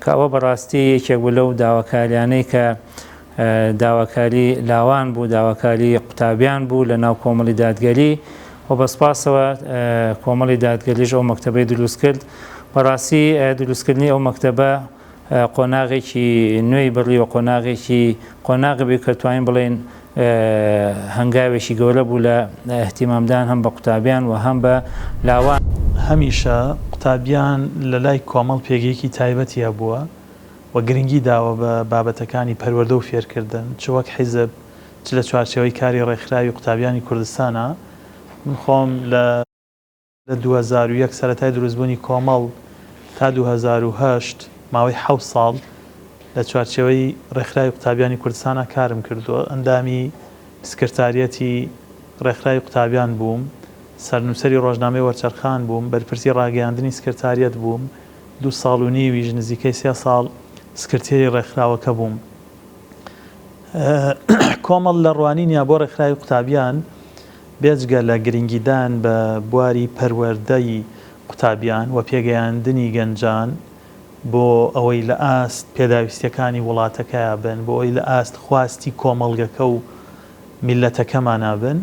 کە ئەوە بەڕاستی یەکێک بوو لەو داواکاریانەی کە داواکاری لاوان بوو داواکاری قوتابیان بوو لە ناو کۆمەڵی دادگەری و بە سپاسەوە کۆمەڵی دادگەریش ئەو مەکتەبەی دروست کرد بەڕاستی دروستکردنی ئەو مەکتەبە قۆناغێکی نوێی بڕی و قۆناغێکی قۆناغی بوو کە توانین بڵێین هەنگاوێکی گەورە بوو لە ئیهتیمامدان هەم بە قوتابیان و هەم بە لاوان. هەمیشە قوتابیان لە لای کۆمەڵ پێگەیەکی تایبەتی هەبووە و گرنگی داوە بە بابەتەکانی پەروەردە و فێرکردن چ وەک حیزب چ لە چوارچێوەی کاری ڕێکخراوی قوتابیانی کوردستانا من خۆم لە لە 2001 سەرەتای دروستبوونی کۆمەڵ تا 2008 ماوەی حەوت ساڵ لە چوارچێوەی ڕێکخراوی قوتابیانی کوردستانا کارم کردووە، ئەندامی سکرتاریەتی ڕێکخراوی قوتابیان بووم، سەرنووسەری ڕۆژنامەی وەرچەرخان بووم، بەرپرسی ڕاگەیاندنی سکرتاریەت بووم، دوو ساڵ و نیویش نزیکەی سێ ساڵ سکرتێری ڕێکخراوەکە بووم. کۆمەڵ لە ڕوانینیا بۆ ڕێکخراوی قوتابیان بێجگە لە گرنگیدان بە بواری پەروەردەی قوتابیان و پێگەیاندنی گەنجان بۆ ئەوەی لە ئاست پێداویستیەکانی وڵاتەکەیا بن، بۆ ئەوەی لە ئاست خواستی کۆمەڵگەکە و میللەتەکەمانا بن،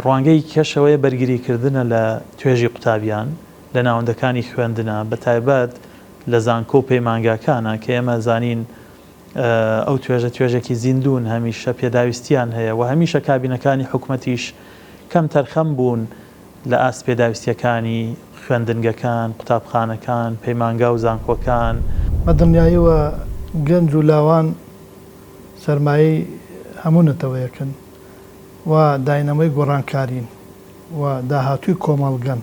ڕوانگەی کەشەوەیە بەرگریکردنە لە توێژی قوتابیان لە ناوەندەکانی خوێندنا بەتایبەت لە زانکۆ و پەیمانگاکانا کە ئێمە زانین ئەو توێژە توێژێکی زیندوون هەمیشە پێداویستیان هەیە و هەمیشە کابینەکانی حکومەتیش کەم تەرخەم بوون لە ئاست پێداویستیەکانی خوێندنگەکان، قوتابخانەکان، پەیمانگا و زانکۆکان. بە دڵنیاییەوە گەنج و لاوان سەرمایەی هەموو نەتەوەیەکن و داینەمۆی گۆڕانکارین و داهاتووی کۆمەڵگەن.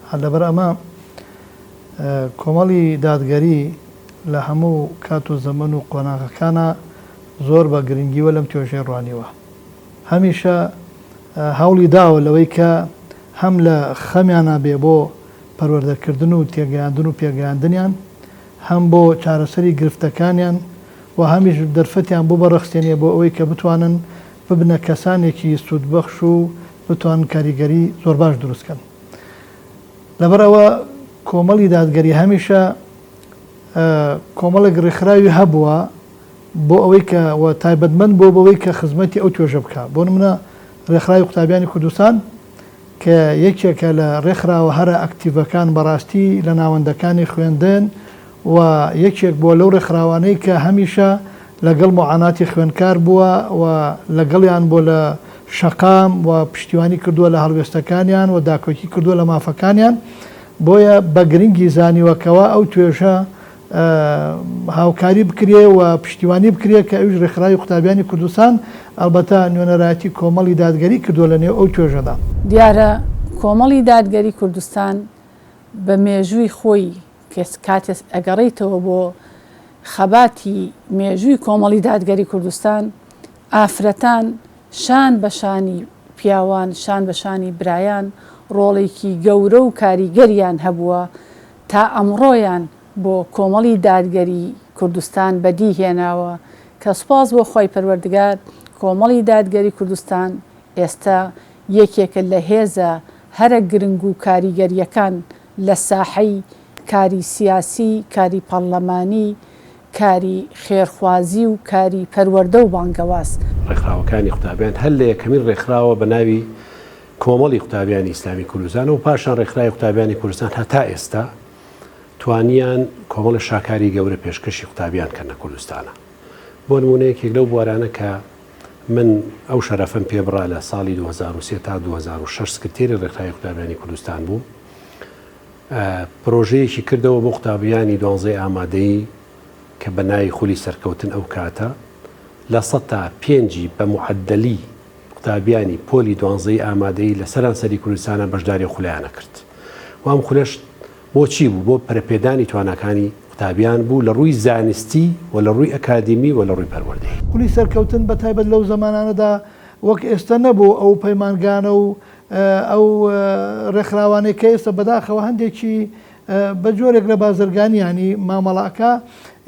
هەر لەبەر ئەمە کۆمەڵی دادگەری لە هەموو کات و زەمەن و قۆناغەکانا زۆر بە گرنگیوە لەم توێژەی ڕوانیوە. هەمیشە هەوڵی داوە لەوەی کە هەم لە خەمیانا بێ بۆ پەروەردەکردن و تێگەیاندن و پێگەیاندنیان، هەم بۆ چارەسەری گرفتەکانیان و هەمیش دەرفەتیان بۆ بەڕەخسێنێ بۆ ئەوەی کە بتوانن ببنە کەسانێکی سوودبەخش و بتوانن کاریگەری زۆر باش دروست کەن. لەبەر ئەوە کۆمەڵی دادگەری هەمیشە کۆمەڵێک ڕێکخراوی هەبووە بۆ ئەوەی کە و تایبەتمەند بووە بەوەی کە خزمەتی ئەو توێژە بکا. بۆ نموونە ڕێکخراوی قوتابیانی کوردستان کە یەکێکە لە ڕێکخراوە هەرە ئەکتیڤەکان بەڕاستی لە ناوەندەکانی خوێندن و یەکێک بووە لەو ڕێکخراوانەی کە هەمیشە لەگەڵ موعاناتی خوێندکار بووە و لەگەڵیان بووە لە شەقام و پشتیوانی کردووە لە هەڵوێستەکانیان و داکۆکی کردووە لە مافەکانیان بۆیە بە گرنگی زانیوە کەوا ئەو توێژە هاوکاری بکرێ و پشتیوانی بکرێ کە ئەویش ڕێکخراوی قوتابیانی کوردستان ئەڵبەتە نوێنەرایەتی کۆمەڵی دادگەری کردووە لە نێو ئەو توێژەدا. دیارە کۆمەڵی دادگەری کوردستان بە مێژووی خۆی کە کاتێ ئەگەڕێیتەوە بۆ. خەباتی مێژووی کۆمەڵی دادگەری کوردستان، ئافرەتان شان بە شانی پیاوان، شان بە شانی برایان ڕۆڵێکی گەورە و کاریگەریان هەبووە تا ئەمڕۆیان بۆ کۆمەڵی دادگەری کوردستان بەدی هێناوە کە سوپاس بۆ خوای پەروەردگار کۆمەڵی دادگەری کوردستان ئێستا یەکێکە لە هێزە هەرە گرنگ و کاریگەریەکان لە ساحەی کاری سیاسی، کاری پەڕلەمانی، کاری خێرخوازی و کاری پەروەردە و بانگەواز. ڕێکخراوەکانی قوتابیان هەر لە یەکەمین ڕێکخراوە بە ناوی کۆمەڵی قوتابیانی ئیسلامی کوردستان و پاشان ڕێکخراوی قوتابیانی کوردستان هەتا ئێستا توانیان کۆمەڵی شاکاری گەورە پێشکەشی قوتابیان کەن لە کوردستانە. بۆ نموونە یەکێک لەو بوارانە کە من ئەو شەرەفەم پێ بڕا لە ساڵی 2003 تا 2006 سکرتێری ڕێکخراوی قوتابیانی کوردستان بووم پرۆژەیەکی کردەوە بۆ قوتابیانی دوانزەی ئامادەیی کە بە ناوی خولی سەرکەوتن ئەو کاتە لە سەتا پێنجی بە موعەدەلی قوتابیانی پۆلی دوانزەی ئامادەیی لە سەرانسەری کوردستانا بەشداری ئەو خولەیانە کرد و ئەم خولەش بۆ چی بوو؟ بۆ پەرەپێدانی تواناکانی قوتابیان بوو لە ڕووی زانستی و لە ڕووی ئەکادیمی و لە ڕووی پەروەردەیی. خولی سەرکەوتن بە تایبەت لەو زەمانانەدا وەک ئێستە نەبوو ئەو پەیمانگانە و ئەو ڕێکخراوانەی کە ئێستا بەداخەوە هەندێکی بە جۆرێک لە بازرگانی یانی مامەڵە ئەکا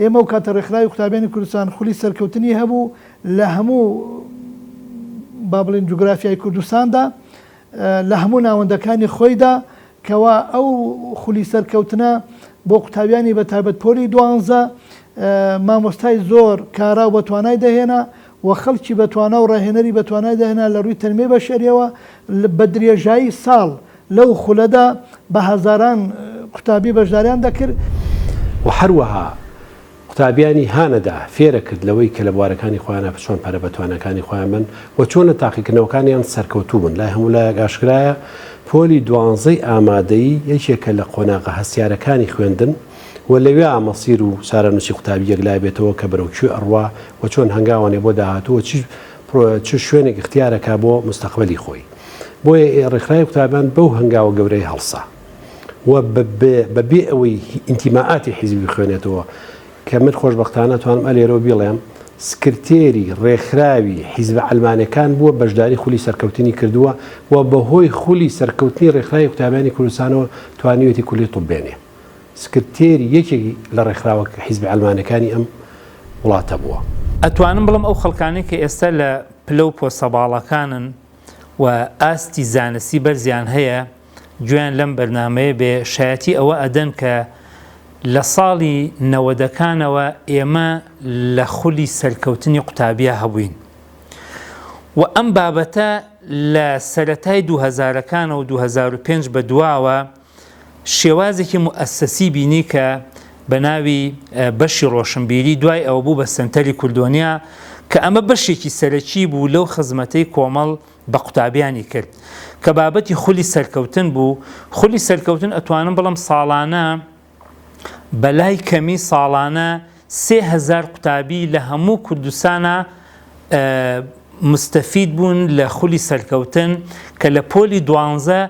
ئێمە ئەو کاتە ڕێکخراوی قوتابیانی کوردستان خولی سەرکەوتنی هەبوو لە هەموو با بڵێین جوگرافیای کوردستاندا لە هەموو ناوەندەکانی خۆیدا کەوا ئەو خولی سەرکەوتنە بۆ قوتابیانی بە تایبەت پۆلی دوانزە مامۆستای زۆر کارا و بەتوانای دەهێنا و خەڵکی بەتوانا و ڕاهێنەری بەتوانای دەهێنا لە ڕووی تەنمیەی بەشەریەوە بە درێژایی ساڵ لەو خولەدا بە هەزاران قوتابی بەشداریان دەکرد. وە هەروەها قوتابیانی هانەدا، فێرەکرد لەوەی کە لە بوارەکانی خۆیانا چۆن پەرە بە تواناکانی خۆیان بەن و چۆن لە تاقیکردنەوەکانیان سەرکەوتوو بن. لای هەموو لایەک ئاشکرایە پۆلی دوانزەی ئامادەیی یەکێکە لە قۆناغە هەستیارەکانی خوێندن و لەوێا مەسیر و چارەنووسی قوتابی یەکلا بێتەوە کە بەرەو کوێ ئەڕوا و چۆن هەنگاو ئەنێ بۆ داهاتوو و چ چ شوێنێک ئیختیار ئەکا بۆ موستەقبەلی خۆی. بۆیە ڕێکخراوی قوتابیان بەو هەنگاوە گەورەیە هەڵسا. و بە بێ ئەوەی ئینتیمائاتی حیزبی بخوێنێتەوە کە من خۆشبەختانە توانم ئەلێرەوە بیڵێم سکرتێری ڕێکخراوی حیزبە عەلمانەکان بووە بەشداری خولی سەرکەوتنی کردووە و بەهۆی خولی سەرکەوتنی ڕێکخراوی قوتابیانی کوردستانەوە توانیوێتی کولی طب بێنێ سکرتێری یەکێک لە ڕێکخراوە حیزبە عەلمانەکانی ئەم وڵاتە بووە. ئەتوانم بڵێم ئەو خەڵکانەی کە ئێستا لە پلە و پۆستە باڵاکانن و ئاستی زانستی بەرزیان هەیە گوێیان لەم بەرنامەیە بێ شایەتی ئەوە ئەدەن کە لە ساڵی نەوەدەکانەوە ئێمە لە خولی سەرکەوتنی قوتابیا هەبووین و ئەم بابەتە لە سەرەتای دوو هەزارەکانەوە 2005 بە دواوە شێوازێکی موئەسەسی بینی کە بە ناوی بەشی ڕۆشنبیری دوای ئەوە بوو بە سەنتەری کوردۆنیا کە ئەمە بەشێکی سەرەکی بوو لەو خزمەتەی کۆمەڵ بە قوتابیانی کرد کە بابەتی خولی سەرکەوتن بوو، خولی سەرکەوتن ئەتوانم بڵێم ساڵانە بەلای کەمی ساڵانە 3000 قوتابی لە هەموو کوردستانا مستەفید بوون لە خولی سەرکەوتن کە لە پۆلی دوانزە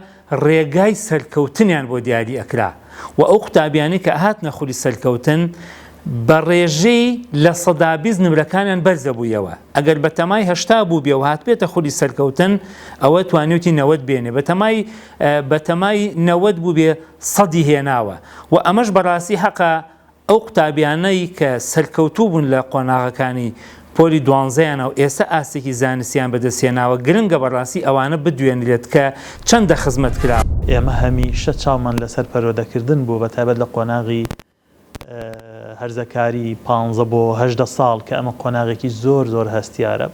ڕێگای سەرکەوتنیان بۆ دیاری ئەکرا و ئەو قوتابیانەی کە ئەهاتنە خولی سەرکەوتن بە ڕێژەی 20% نمرەکانیان بەرزەبوویەوە ئەگەر بەتەمای 80 بووبێ و هاتبێتە خولی سەرکەوتن ئەوە توانیوتی 90 بێنێ بەتەمای بەتەمای 90 بووبێ سەدی هێناوە و ئەمەش بەڕاستی حەقە ئەو قوتابیانەی کە سەرکەوتوو بوون لە قۆناغەکانی پۆلی دوانزەیانە و ئێستا ئاستێکی زانستیان بەدەستهێناوە، گرنگە بەڕاستی ئەوانە بدوێنرێت کە چەندە خزمەت کراون. ئێمە هەمیشە چاومان لەسەر پەروەدەکردن بووە بەتایبەت لە قۆناغی هەرزەکاری پانزە بۆ 18 ساڵ کە ئەمە قۆناغێکی زۆر زۆر هەستیارە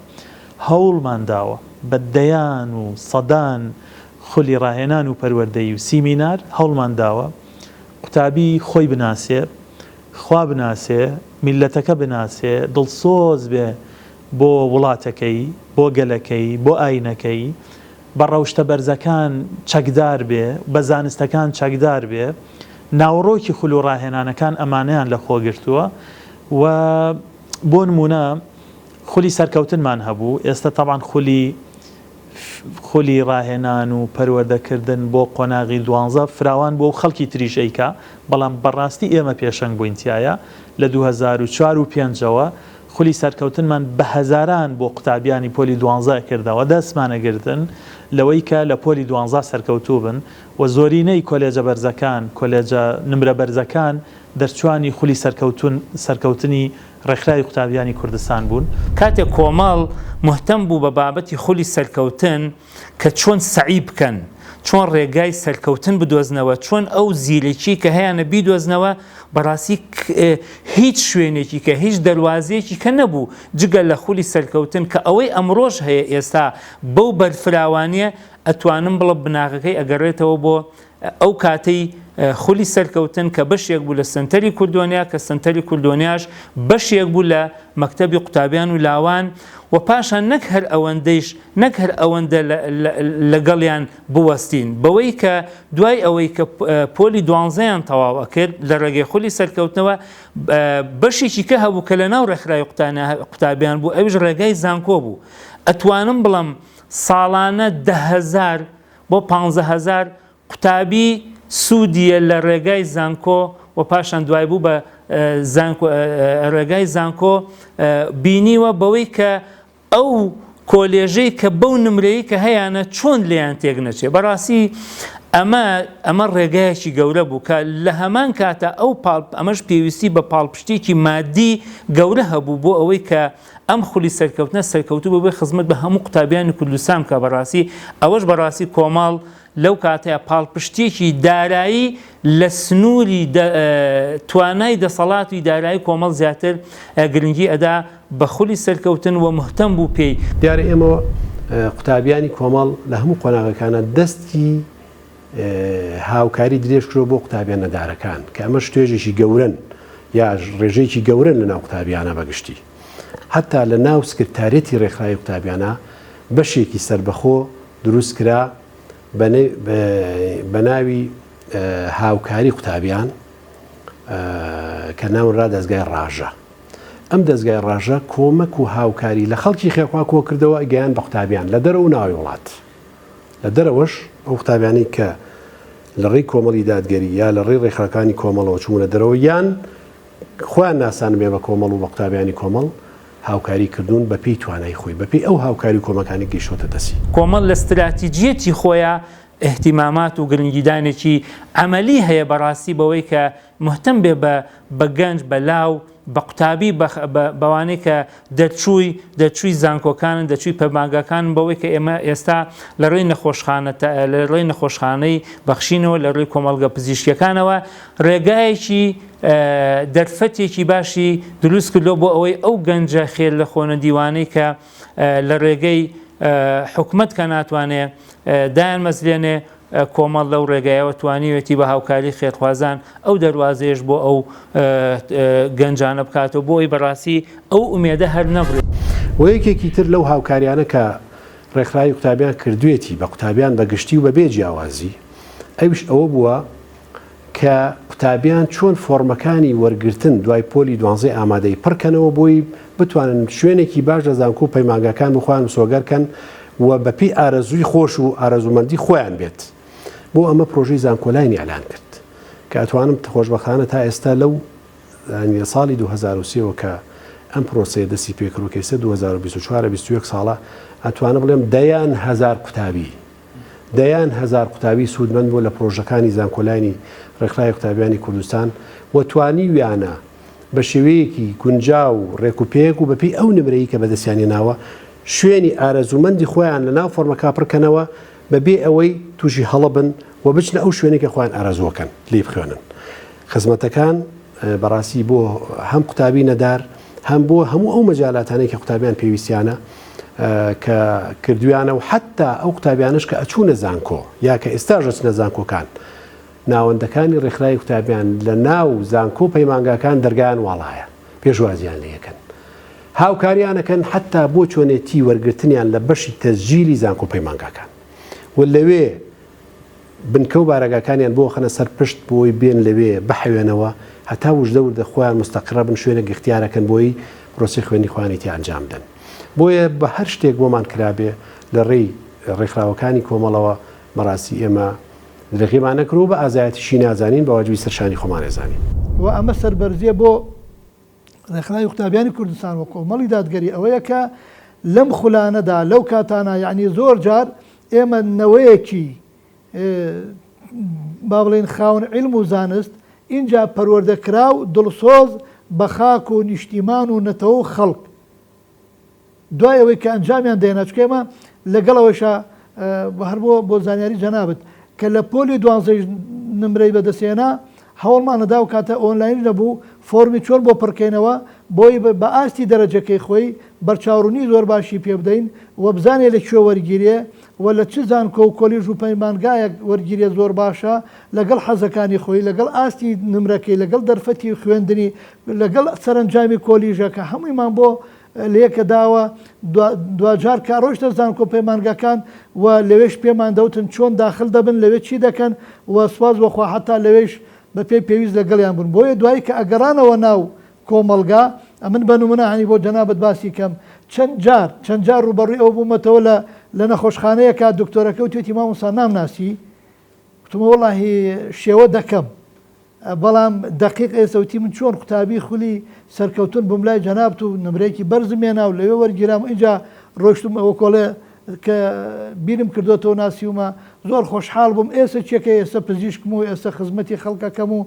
هەوڵمان داوە بە دەیان و سەدان خولی ڕاهێنان و پەروەردەیی و سیمینار هەوڵمان داوە قوتابی خۆی بناسێ، خوا بناسێ، میللەتەکە بناسێ، دڵسۆز بێ بۆ وڵاتەکەی، بۆ گەلەکەی، بۆ ئاینەکەی، بە ڕەوشتە بەرزەکان چەکدار بێ، بە زانستەکان چەکدار بێ. ناوەڕۆکی خول و ڕاهێنانەکان ئەمانەیان لە خۆ گرتووە و بۆ نموونە خولی سەرکەوتنمان هەبوو، ئێستە تەبعەن خولی. خولی ڕاهێنان و پەروەردەکردن بۆ قۆناغی دوانزە فراوان بووە و خەڵکی تریش ئەیکا، بەڵام بەڕاستی ئێمە پێشەنگ بووین تیایا، لە 2004 و پێنجەوە خولی سەرکەوتنمان بە هەزاران بۆ قوتابیانی پۆلی دوانزە ئەکردەوە، دەستمان ئەگرتن لەوەی کە لە پۆلی دوانزە سەرکەوتوو بن و زۆرینەی کۆلێجە بەرزەکان، کۆلێجە نمرە بەرزەکان دەرچوانی خولی سەرکەوتوون سەرکەوتنی ڕێکخراوی قوتابیانی کوردستان بوون. کاتێک کۆمەڵ موهتەم بوو بە بابەتی خولی سەرکەوتن کە چۆن سەعی بکەن، چۆن ڕێگای سەرکەوتن بدۆزنەوە، چۆن ئەو زیرەکیەی کە هەیانە بیدۆزنەوە، بەڕاستی هیچ شوێنێکی کە هیچ دەروازەیەکی کە نەبوو جگە لە خولی سەرکەوتن کە ئەوەی ئەمڕۆش هەیە ئێستا بەو بەرفراوانیە ئەتوانم بڵێم بناغەکەی ئەگەڕێتەوە بۆ ئەو کاتەی خولی سەرکەوتن کە بەشێک بوو لە سەنتەری کوردۆنیا کە سەنتەری کوردۆنیاش بەشێک بوو لە مەکتەبی قوتابیان و لاوان و پاشان نەک هەر ئەوەندەیش نەک هەر ئەوەندە لەگەڵیان بوەستین بەوەی کە دوای ئەوەی کە پۆلی دوانزەیان تەواو ئەکرد لە ڕێگەی خولی سەرکەوتنەوە بەشێکی کە هەبوو کە لە ناو ڕێکخراوی قوتابیان بوو ئەویش ڕێگای زانکۆ بوو ئەتوانم بڵێم ساڵانە 10هزار بۆ 15هزار قوتابی سوودیە لە ڕێگای زانکۆ و پاشان دوای بوو بە زانکۆ ڕێگای زانکۆ بینیوە بەوەی کە ئەو کۆلێژەی کە بەو نمرەی کە هەیانە چۆن لێیان تێک نەچێ بەڕاستی ئەمە ئەمە ڕێگایەکی گەورە بوو کە لە هەمان کاتە ئەو پاڵ ئەمەش پێویستی بە پاڵپشتێکی مادی گەورە هەبوو بۆ ئەوەی کە ئەم خولی سەرکەوتنە سەرکەوتوو ببێ خزمەت بە هەموو قوتابیانی کوردستان بکا بەڕاستی ئەوەش بەڕاستی کۆمەڵ لەو کاتەیا پاڵپشتیەکی دارایی لە سنووری توانای دەسەڵاتی دارایی کۆمەڵ زیاتر گرنگی ئەدا بە خولی سەرکەوتن و مهتەم بوو پێی. دیارە ئێمە قوتابیانی کۆمەڵ لە هەموو قۆناغەکانا دەستی هاوکاری درێژ کردوە بۆ قوتابیە نەدارەکان کە ئەمەش توێژێکی گەورەن یا ڕێژەیەکی گەورەن لە ناو قوتابیانە بە گشتی هەتا لە ناو سکرتاریەتی ڕێکخراوی قوتابیانە بەشێکی سەربەخۆ دروست کرا بە ناوی هاوکاری قوتابیان کە ناونرا دەزگای ڕاژە. ئەم دەزگای ڕاژە کۆمەک و هاوکاری لە خەڵکی خێرخوا کۆکردەوە گەیان بە قوتابیان لە دەرەوە و ناوەوەی وڵات. لە دەرەوەش ئەو قوتابیانەی کە لە ڕێی کۆمەڵی دادگەری یا لە ڕێی ڕێکخراوەکانی کۆمەڵەوە چوونە دەرەوە یان خۆیان ناساندبێ بە کۆمەڵ و بە قوتابیانی کۆمەڵ هاوکاری کردوون بە پێی توانای خۆی، بە پێی ئەو هاوکاری و کۆمەکانەی گەیشتۆتە دەستی. کۆمەڵ لە ستراتیجیەتی خۆیا ئیهتیمامات و گرنگیدانێکی عەمەلی هەیە بەڕاستی بەوەی کە مهتەم بێ بە بە گەنج بە لاو بە قوتابی بە بەوانەی کە دەرچووی دەرچووی زانکۆکانن دەرچووی پەیمانگاکانن بەوەی کە ئێمە ئێستا لە ڕێی نەخۆشخانە لە ڕێی نەخۆشخانەی بەخشینەوە لە ڕێی کۆمەڵگە پزیشکیەکانەوە ڕێگایەکی دەرفەتێکی باشی دروست کردووە بۆ ئەوەی ئەو گەنجە خێر لە خۆنەدیوانەی کە لە ڕێگەی حکومەت کە ناتوانێ دایان مەزرێنێ کۆمەڵ لەو ڕێگایەوە توانیوێتی بە هاوکاری خێرخوازان ئەو دەروازەیەش بۆ ئەو گەنجانە بکاتەوە بۆ ئەوی بەڕاستی ئەو ئومێدە هەر نەبڕێ. وە یەکێکی تر لەو هاوکاریانە کە ڕێکخراوی قوتابیان کردوێتی بە قوتابیان بە گشتی و بە بێ جیاوازی ئەویش ئەوە بووە کە قوتابیان چۆن فۆڕمەکانی وەرگرتن دوای پۆلی دوانزەی ئامادەیی پڕکەنەوە بۆی بتوانن شوێنێکی باش لە زانکۆ و پەیمانگاکان بۆ خۆیان مسۆگەر کەن و بەپێی ئارەزووی خۆش و ئارەزوومەندی خۆیان بێت بۆ ئەمە پرۆژەی زانکۆلاینی ئیعلان کرد کە ئەتوانم خۆشبەختانە تا ئێستا لەو یانی لە ساڵی 2003 وە کە ئەم پرۆسەیە دەستی پێکرد و کە ئێستا 2024 21 ساڵە ئەتوانم بڵێم دەیان هەزار قوتابی دەیان هەزار قوتابی سوودمەند بوون لە پرۆژەکانی زانکۆلاینی ڕێکخراوی قوتابیانی کوردستان و توانیویانە بە شێوەیەکی گونجاو و ڕێکوپێک و بەپێی ئەو نمرەی کە بەدەستیان هێناوە شوێنی ئارەزوومەندی خۆیان لە ناو فۆرمەکە پڕکەنەوە بەبێ ئەوەی تووشی هەڵە بن و بچنە ئەو شوێنەی کە خۆیان ئارەزووەکەن لێی بخوێنن. خزمەتەکان بەڕاستی بۆ هەم قوتابی نەدار هەم بۆ هەموو ئەو مەجالاتانەی کە قوتابیان پێویستیانە کە کردویانە و حتا ئەو قوتابیانش کە ئەچوونە زانکۆ یا کە ئێستاش ئەچنە زانکۆکان ناوەندەکانی ڕێکخراوی قوتابیان لە ناو زانکۆ پەیمانگاکان دەرگایان واڵایە پێشوازیان لێکەن هاوکاریانەکەن حتا بۆ چۆنێتی وەرگرتنیان لە بەشی تەسجیلی زانکۆ پەیمانگاکان و لەوێ بنکە و بارەگاکانیان بۆ خەنە سەر پشت بۆی بێن لەوێ بحەوێنەوە هەتا وردە وردە خۆیان مستەقڕ بن شوێنێک ئیختیارەکەن بۆی پرۆسەی خوێندنی خۆیانی تیا ئەنجام بدەن بۆیە بە هەر شتێک بۆمان کرابێ لە ڕێی. ڕێکخراوەکانی کۆمەڵەوە بەڕاستی ئێمە درێغیمان نەکردووە بە ئازایەتیشی نازانین بە واجبی سەر شانی خۆمان ئەزانین. و ئەمە سەربەرزیە بۆ ڕێکخراوی قوتابیانی کوردستان و کۆمەڵی دادگەری ئەوەیە کە لەم خولانەدا لەو کاتانە یەعنی زۆر جار ئێمە نەوەیەکی با بڵێین خاوەن عیلم و زانست ئینجا پەروەردەکراو دڵسۆز بە خاک و نیشتیمان و نەتەوە و خەڵک دوای ئەوەی کە ئەنجامیان دەهێنا چونکە ئێمە لەگەڵ ئەوەیشا هەر بۆ بۆ زانیاری جەنابت کە لە پۆلی دوانزەیش نمرەی بەدەستهێنا هەوڵمان ئەدا ئەو کاتە ئۆنلاینیش نەبوو فۆرمی چۆن بۆ پڕکەینەوە بۆی بە ئاستی دەرەجەکەی خۆی بەرچاوڕوونی زۆر باشی پێ بدەین و بزانێ لە کوێ وەرگیرێ و لە چ زانکۆ و کۆلیژ و پەیمانگایەک وەرگیرێ زۆر باشە لەگەڵ حەزەکانی خۆی لەگەڵ ئاستی نمرەکەی لەگەڵ دەرفەتی خوێندنی لەگەڵ سەرەنجامی کۆلیژەکە هەموویمان بۆ لەیەکە داوە دواجار کە ڕۆیشتە زانکۆ پەیمانگاکان و لەوێش پێمان دەوتن چۆن داخل دەبن لەوێ چی دەکەن و سوپاس بۆ خوا حەتا لەوێش بە پێی پێویست لەگەڵیان بوون بۆیە دوایی کە ئەگەڕانەوە ناو کۆمەڵگا ئەمن بە نمونە هەنی بۆ جەنابت باسی کەم چەند جار چەند جار ڕووبەڕووی ئەوە بوومەتەوە لە لە نەخۆشخانەیەکا دکتۆرەکە وتوێتی مامۆستا نامناسی وتم وەڵاهی شێوە دەکەم بەڵام دەقیق ئێستا وتی من چۆن قوتابی خولی سەرکەوتن بووم لای جەنابت و نمرەیەکی بەرزم هێنا و لەوێ وەرگیرام و ئینجا ڕۆیشتم ئەوە کۆڵێ کە بیرم کردۆتەوە ناسیومە زۆر خۆشحاڵ بووم ئێستا چێکە ئێستا پزیشکم و ئێستا خزمەتی خەڵکەکەم و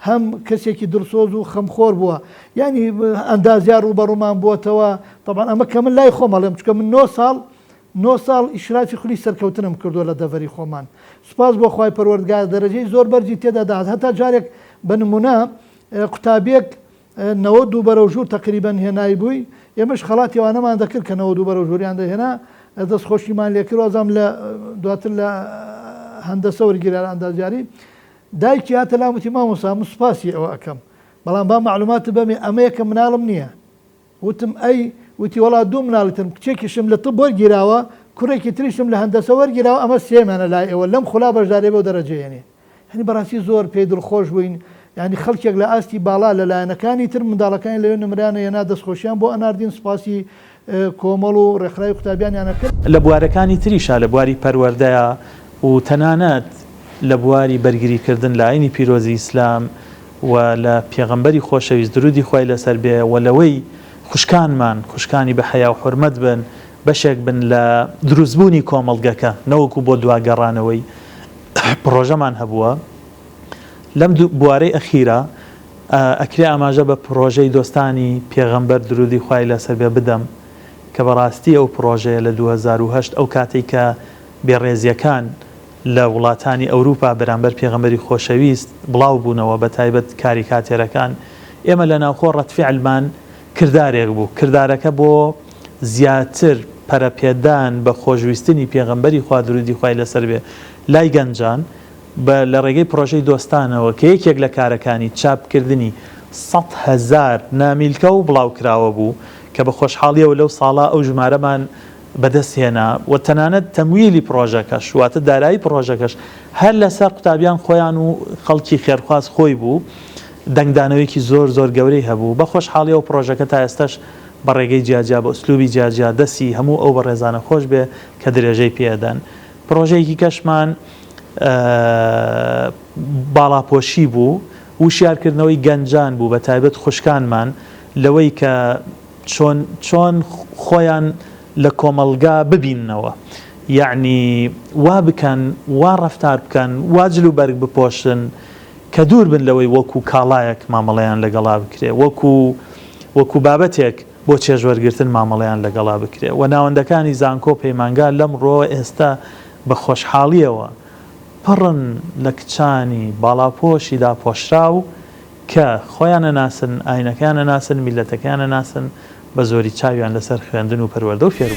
هەم کەسێکی دڵسۆز و خەمخۆر بووە یعنی ئەندازیار ڕووبەڕوومان بووەتەوە تەبعەن ئەمە کە من لای خۆم ئەڵێم چونکە من نۆ ساڵ نۆ ساڵ ئیشرافی خولی سەرکەوتنم کردووە لە دەڤەری خۆمان سوپاس بۆ خوای پەروەردگار دەرەجەی زۆر بەرزی تێدا دەهات هەتا جارێک بە نمونە قوتابیەک 92 بەرەو ژوور تەقریبەن هێنای بووی ئێمەش خەڵاتی ئەوانەمان دەکرد کە 92 بەرەو ژووریان دەهێنا دەست خۆشیمان لێکرد وازام لە دواتر لە هەندەسە وەرگیرا لە ئەندازیاری دایکی هاتە لام وتی مامۆستا من سوپاسی ئەوە ئەکەم بەڵام با مەعلوماتت بەمێ ئەمە یەکەم مناڵم نییە وتم ئەی؟ وتی وەڵا دوو مناڵی ترم کچێکیشم لە طب وەرگیراوە کوڕێکی تریشم لە هەندەسە وەرگیراوە ئەمە سێیەمیانە لای ئێوە لەم خولا بەشداریە بەو دەرەجەیە نیە یانی بەڕاستی زۆر پێی دڵخۆش بووین یانی خەڵکێک لە ئاستی باڵا لە لایەنەکانی تر منداڵەکانی لەوێ نمرەیان ئەهێنا دەستخۆشیان بۆ ئەناردین سوپاسی کۆمەڵ و ڕێکخراوی قوتابیانیان ئەکرد. لە بوارەکانی تریشا لە بواری پەروەردەیا و تەنانەت لە بواری بەرگری کردن لە ئاینی پیرۆزی ئیسلام و لە پێغەمبەری خۆشەویست درودی خوای لەسەر بێ و لەوەی خوشکانمان خوشکانی بە حەیا و حورمەت بن بەشێک بن لە دروستبوونی کۆمەڵگەکە نەوەکو بۆ دوا گەڕانەوەی پڕۆژەمان هەبووە لەم بوارەی ئەخیرا ئەکرێ ئاماژە بە پڕۆژەی دۆستانی پێغەمبەر درودی خوای لەسەر بێ بدەم کە بەڕاستی ئەو پڕۆژەیە لە 2008 ئەو کاتەی کە بێڕێزیەکان لە وڵاتانی ئەوروپا بەرامبەر پێغەمبەری خۆشەویست بڵاو بوونەوە بە تایبەت کاریکاتێرەکان، ئێمە لە ناوخۆ ڕەدفیعلمان کردارێک بوو، کردارەکە بۆ زیاتر پەرەپێدان بە خۆشویستنی پێغەمبەری خوا دروودی خوای لەسەر بێ لای گەنجان بە لە ڕێگەی پڕۆژەی دۆستانەوە کە یەکێک لە کارەکانی چاپکردنی 100,000 نامیلکە و بڵاوکراوە بوو کە بە خۆشحاڵیەوە لەو ساڵە ئەو ژمارەمان بەدەست هێنا و تەنانەت تەمویلی پڕۆژەکەش واتە دارایی پڕۆژەکەش هەر لەسەر قوتابیان خۆیان و خەڵکی خێرخواز خۆی بوو دەنگدانەوەیەکی زۆر زۆر گەورەی هەبوو بە خۆشحاڵیەوە پڕۆژەکە تا ئێستاش بە ڕێگەی جیاجیا بە ئوسلوبی جیاجیا دەستی هەموو ئەو بەڕێزانە خۆش بێ کە درێژەی پێ ئەدەن پڕۆژەیەکی کەشمان باڵاپۆشی بوو وشیارکردنەوەی گەنجان بوو بە تایبەت خوشکانمان لەوەی کە چۆن چۆن خۆیان لە کۆمەڵگا ببیننەوە یەعنی وا بکەن وا ڕەفتار بکەن وا جل و بەرگ بپۆشن کە دوور بن لەوەی وەکو کاڵایەک مامەڵەیان لەگەڵا بکرێ وەکو وەکو بابەتێک بۆ چێژوەرگرتن مامەڵەیان لەگەڵا بکرێ و ناوەندەکانی زانکۆ پەیمانگا لەم ڕووەوە ئێستا بە خۆشحاڵیەوە پڕن لە کچانی باڵاپۆشی داپۆشراو کە خۆیان ئەناسن، ئاینەکەیان ئەناسن، میللەتەکەیان ئەناسن، بە زۆری چاویان لەسەر خوێندن و پەروەردە و فێربوونە.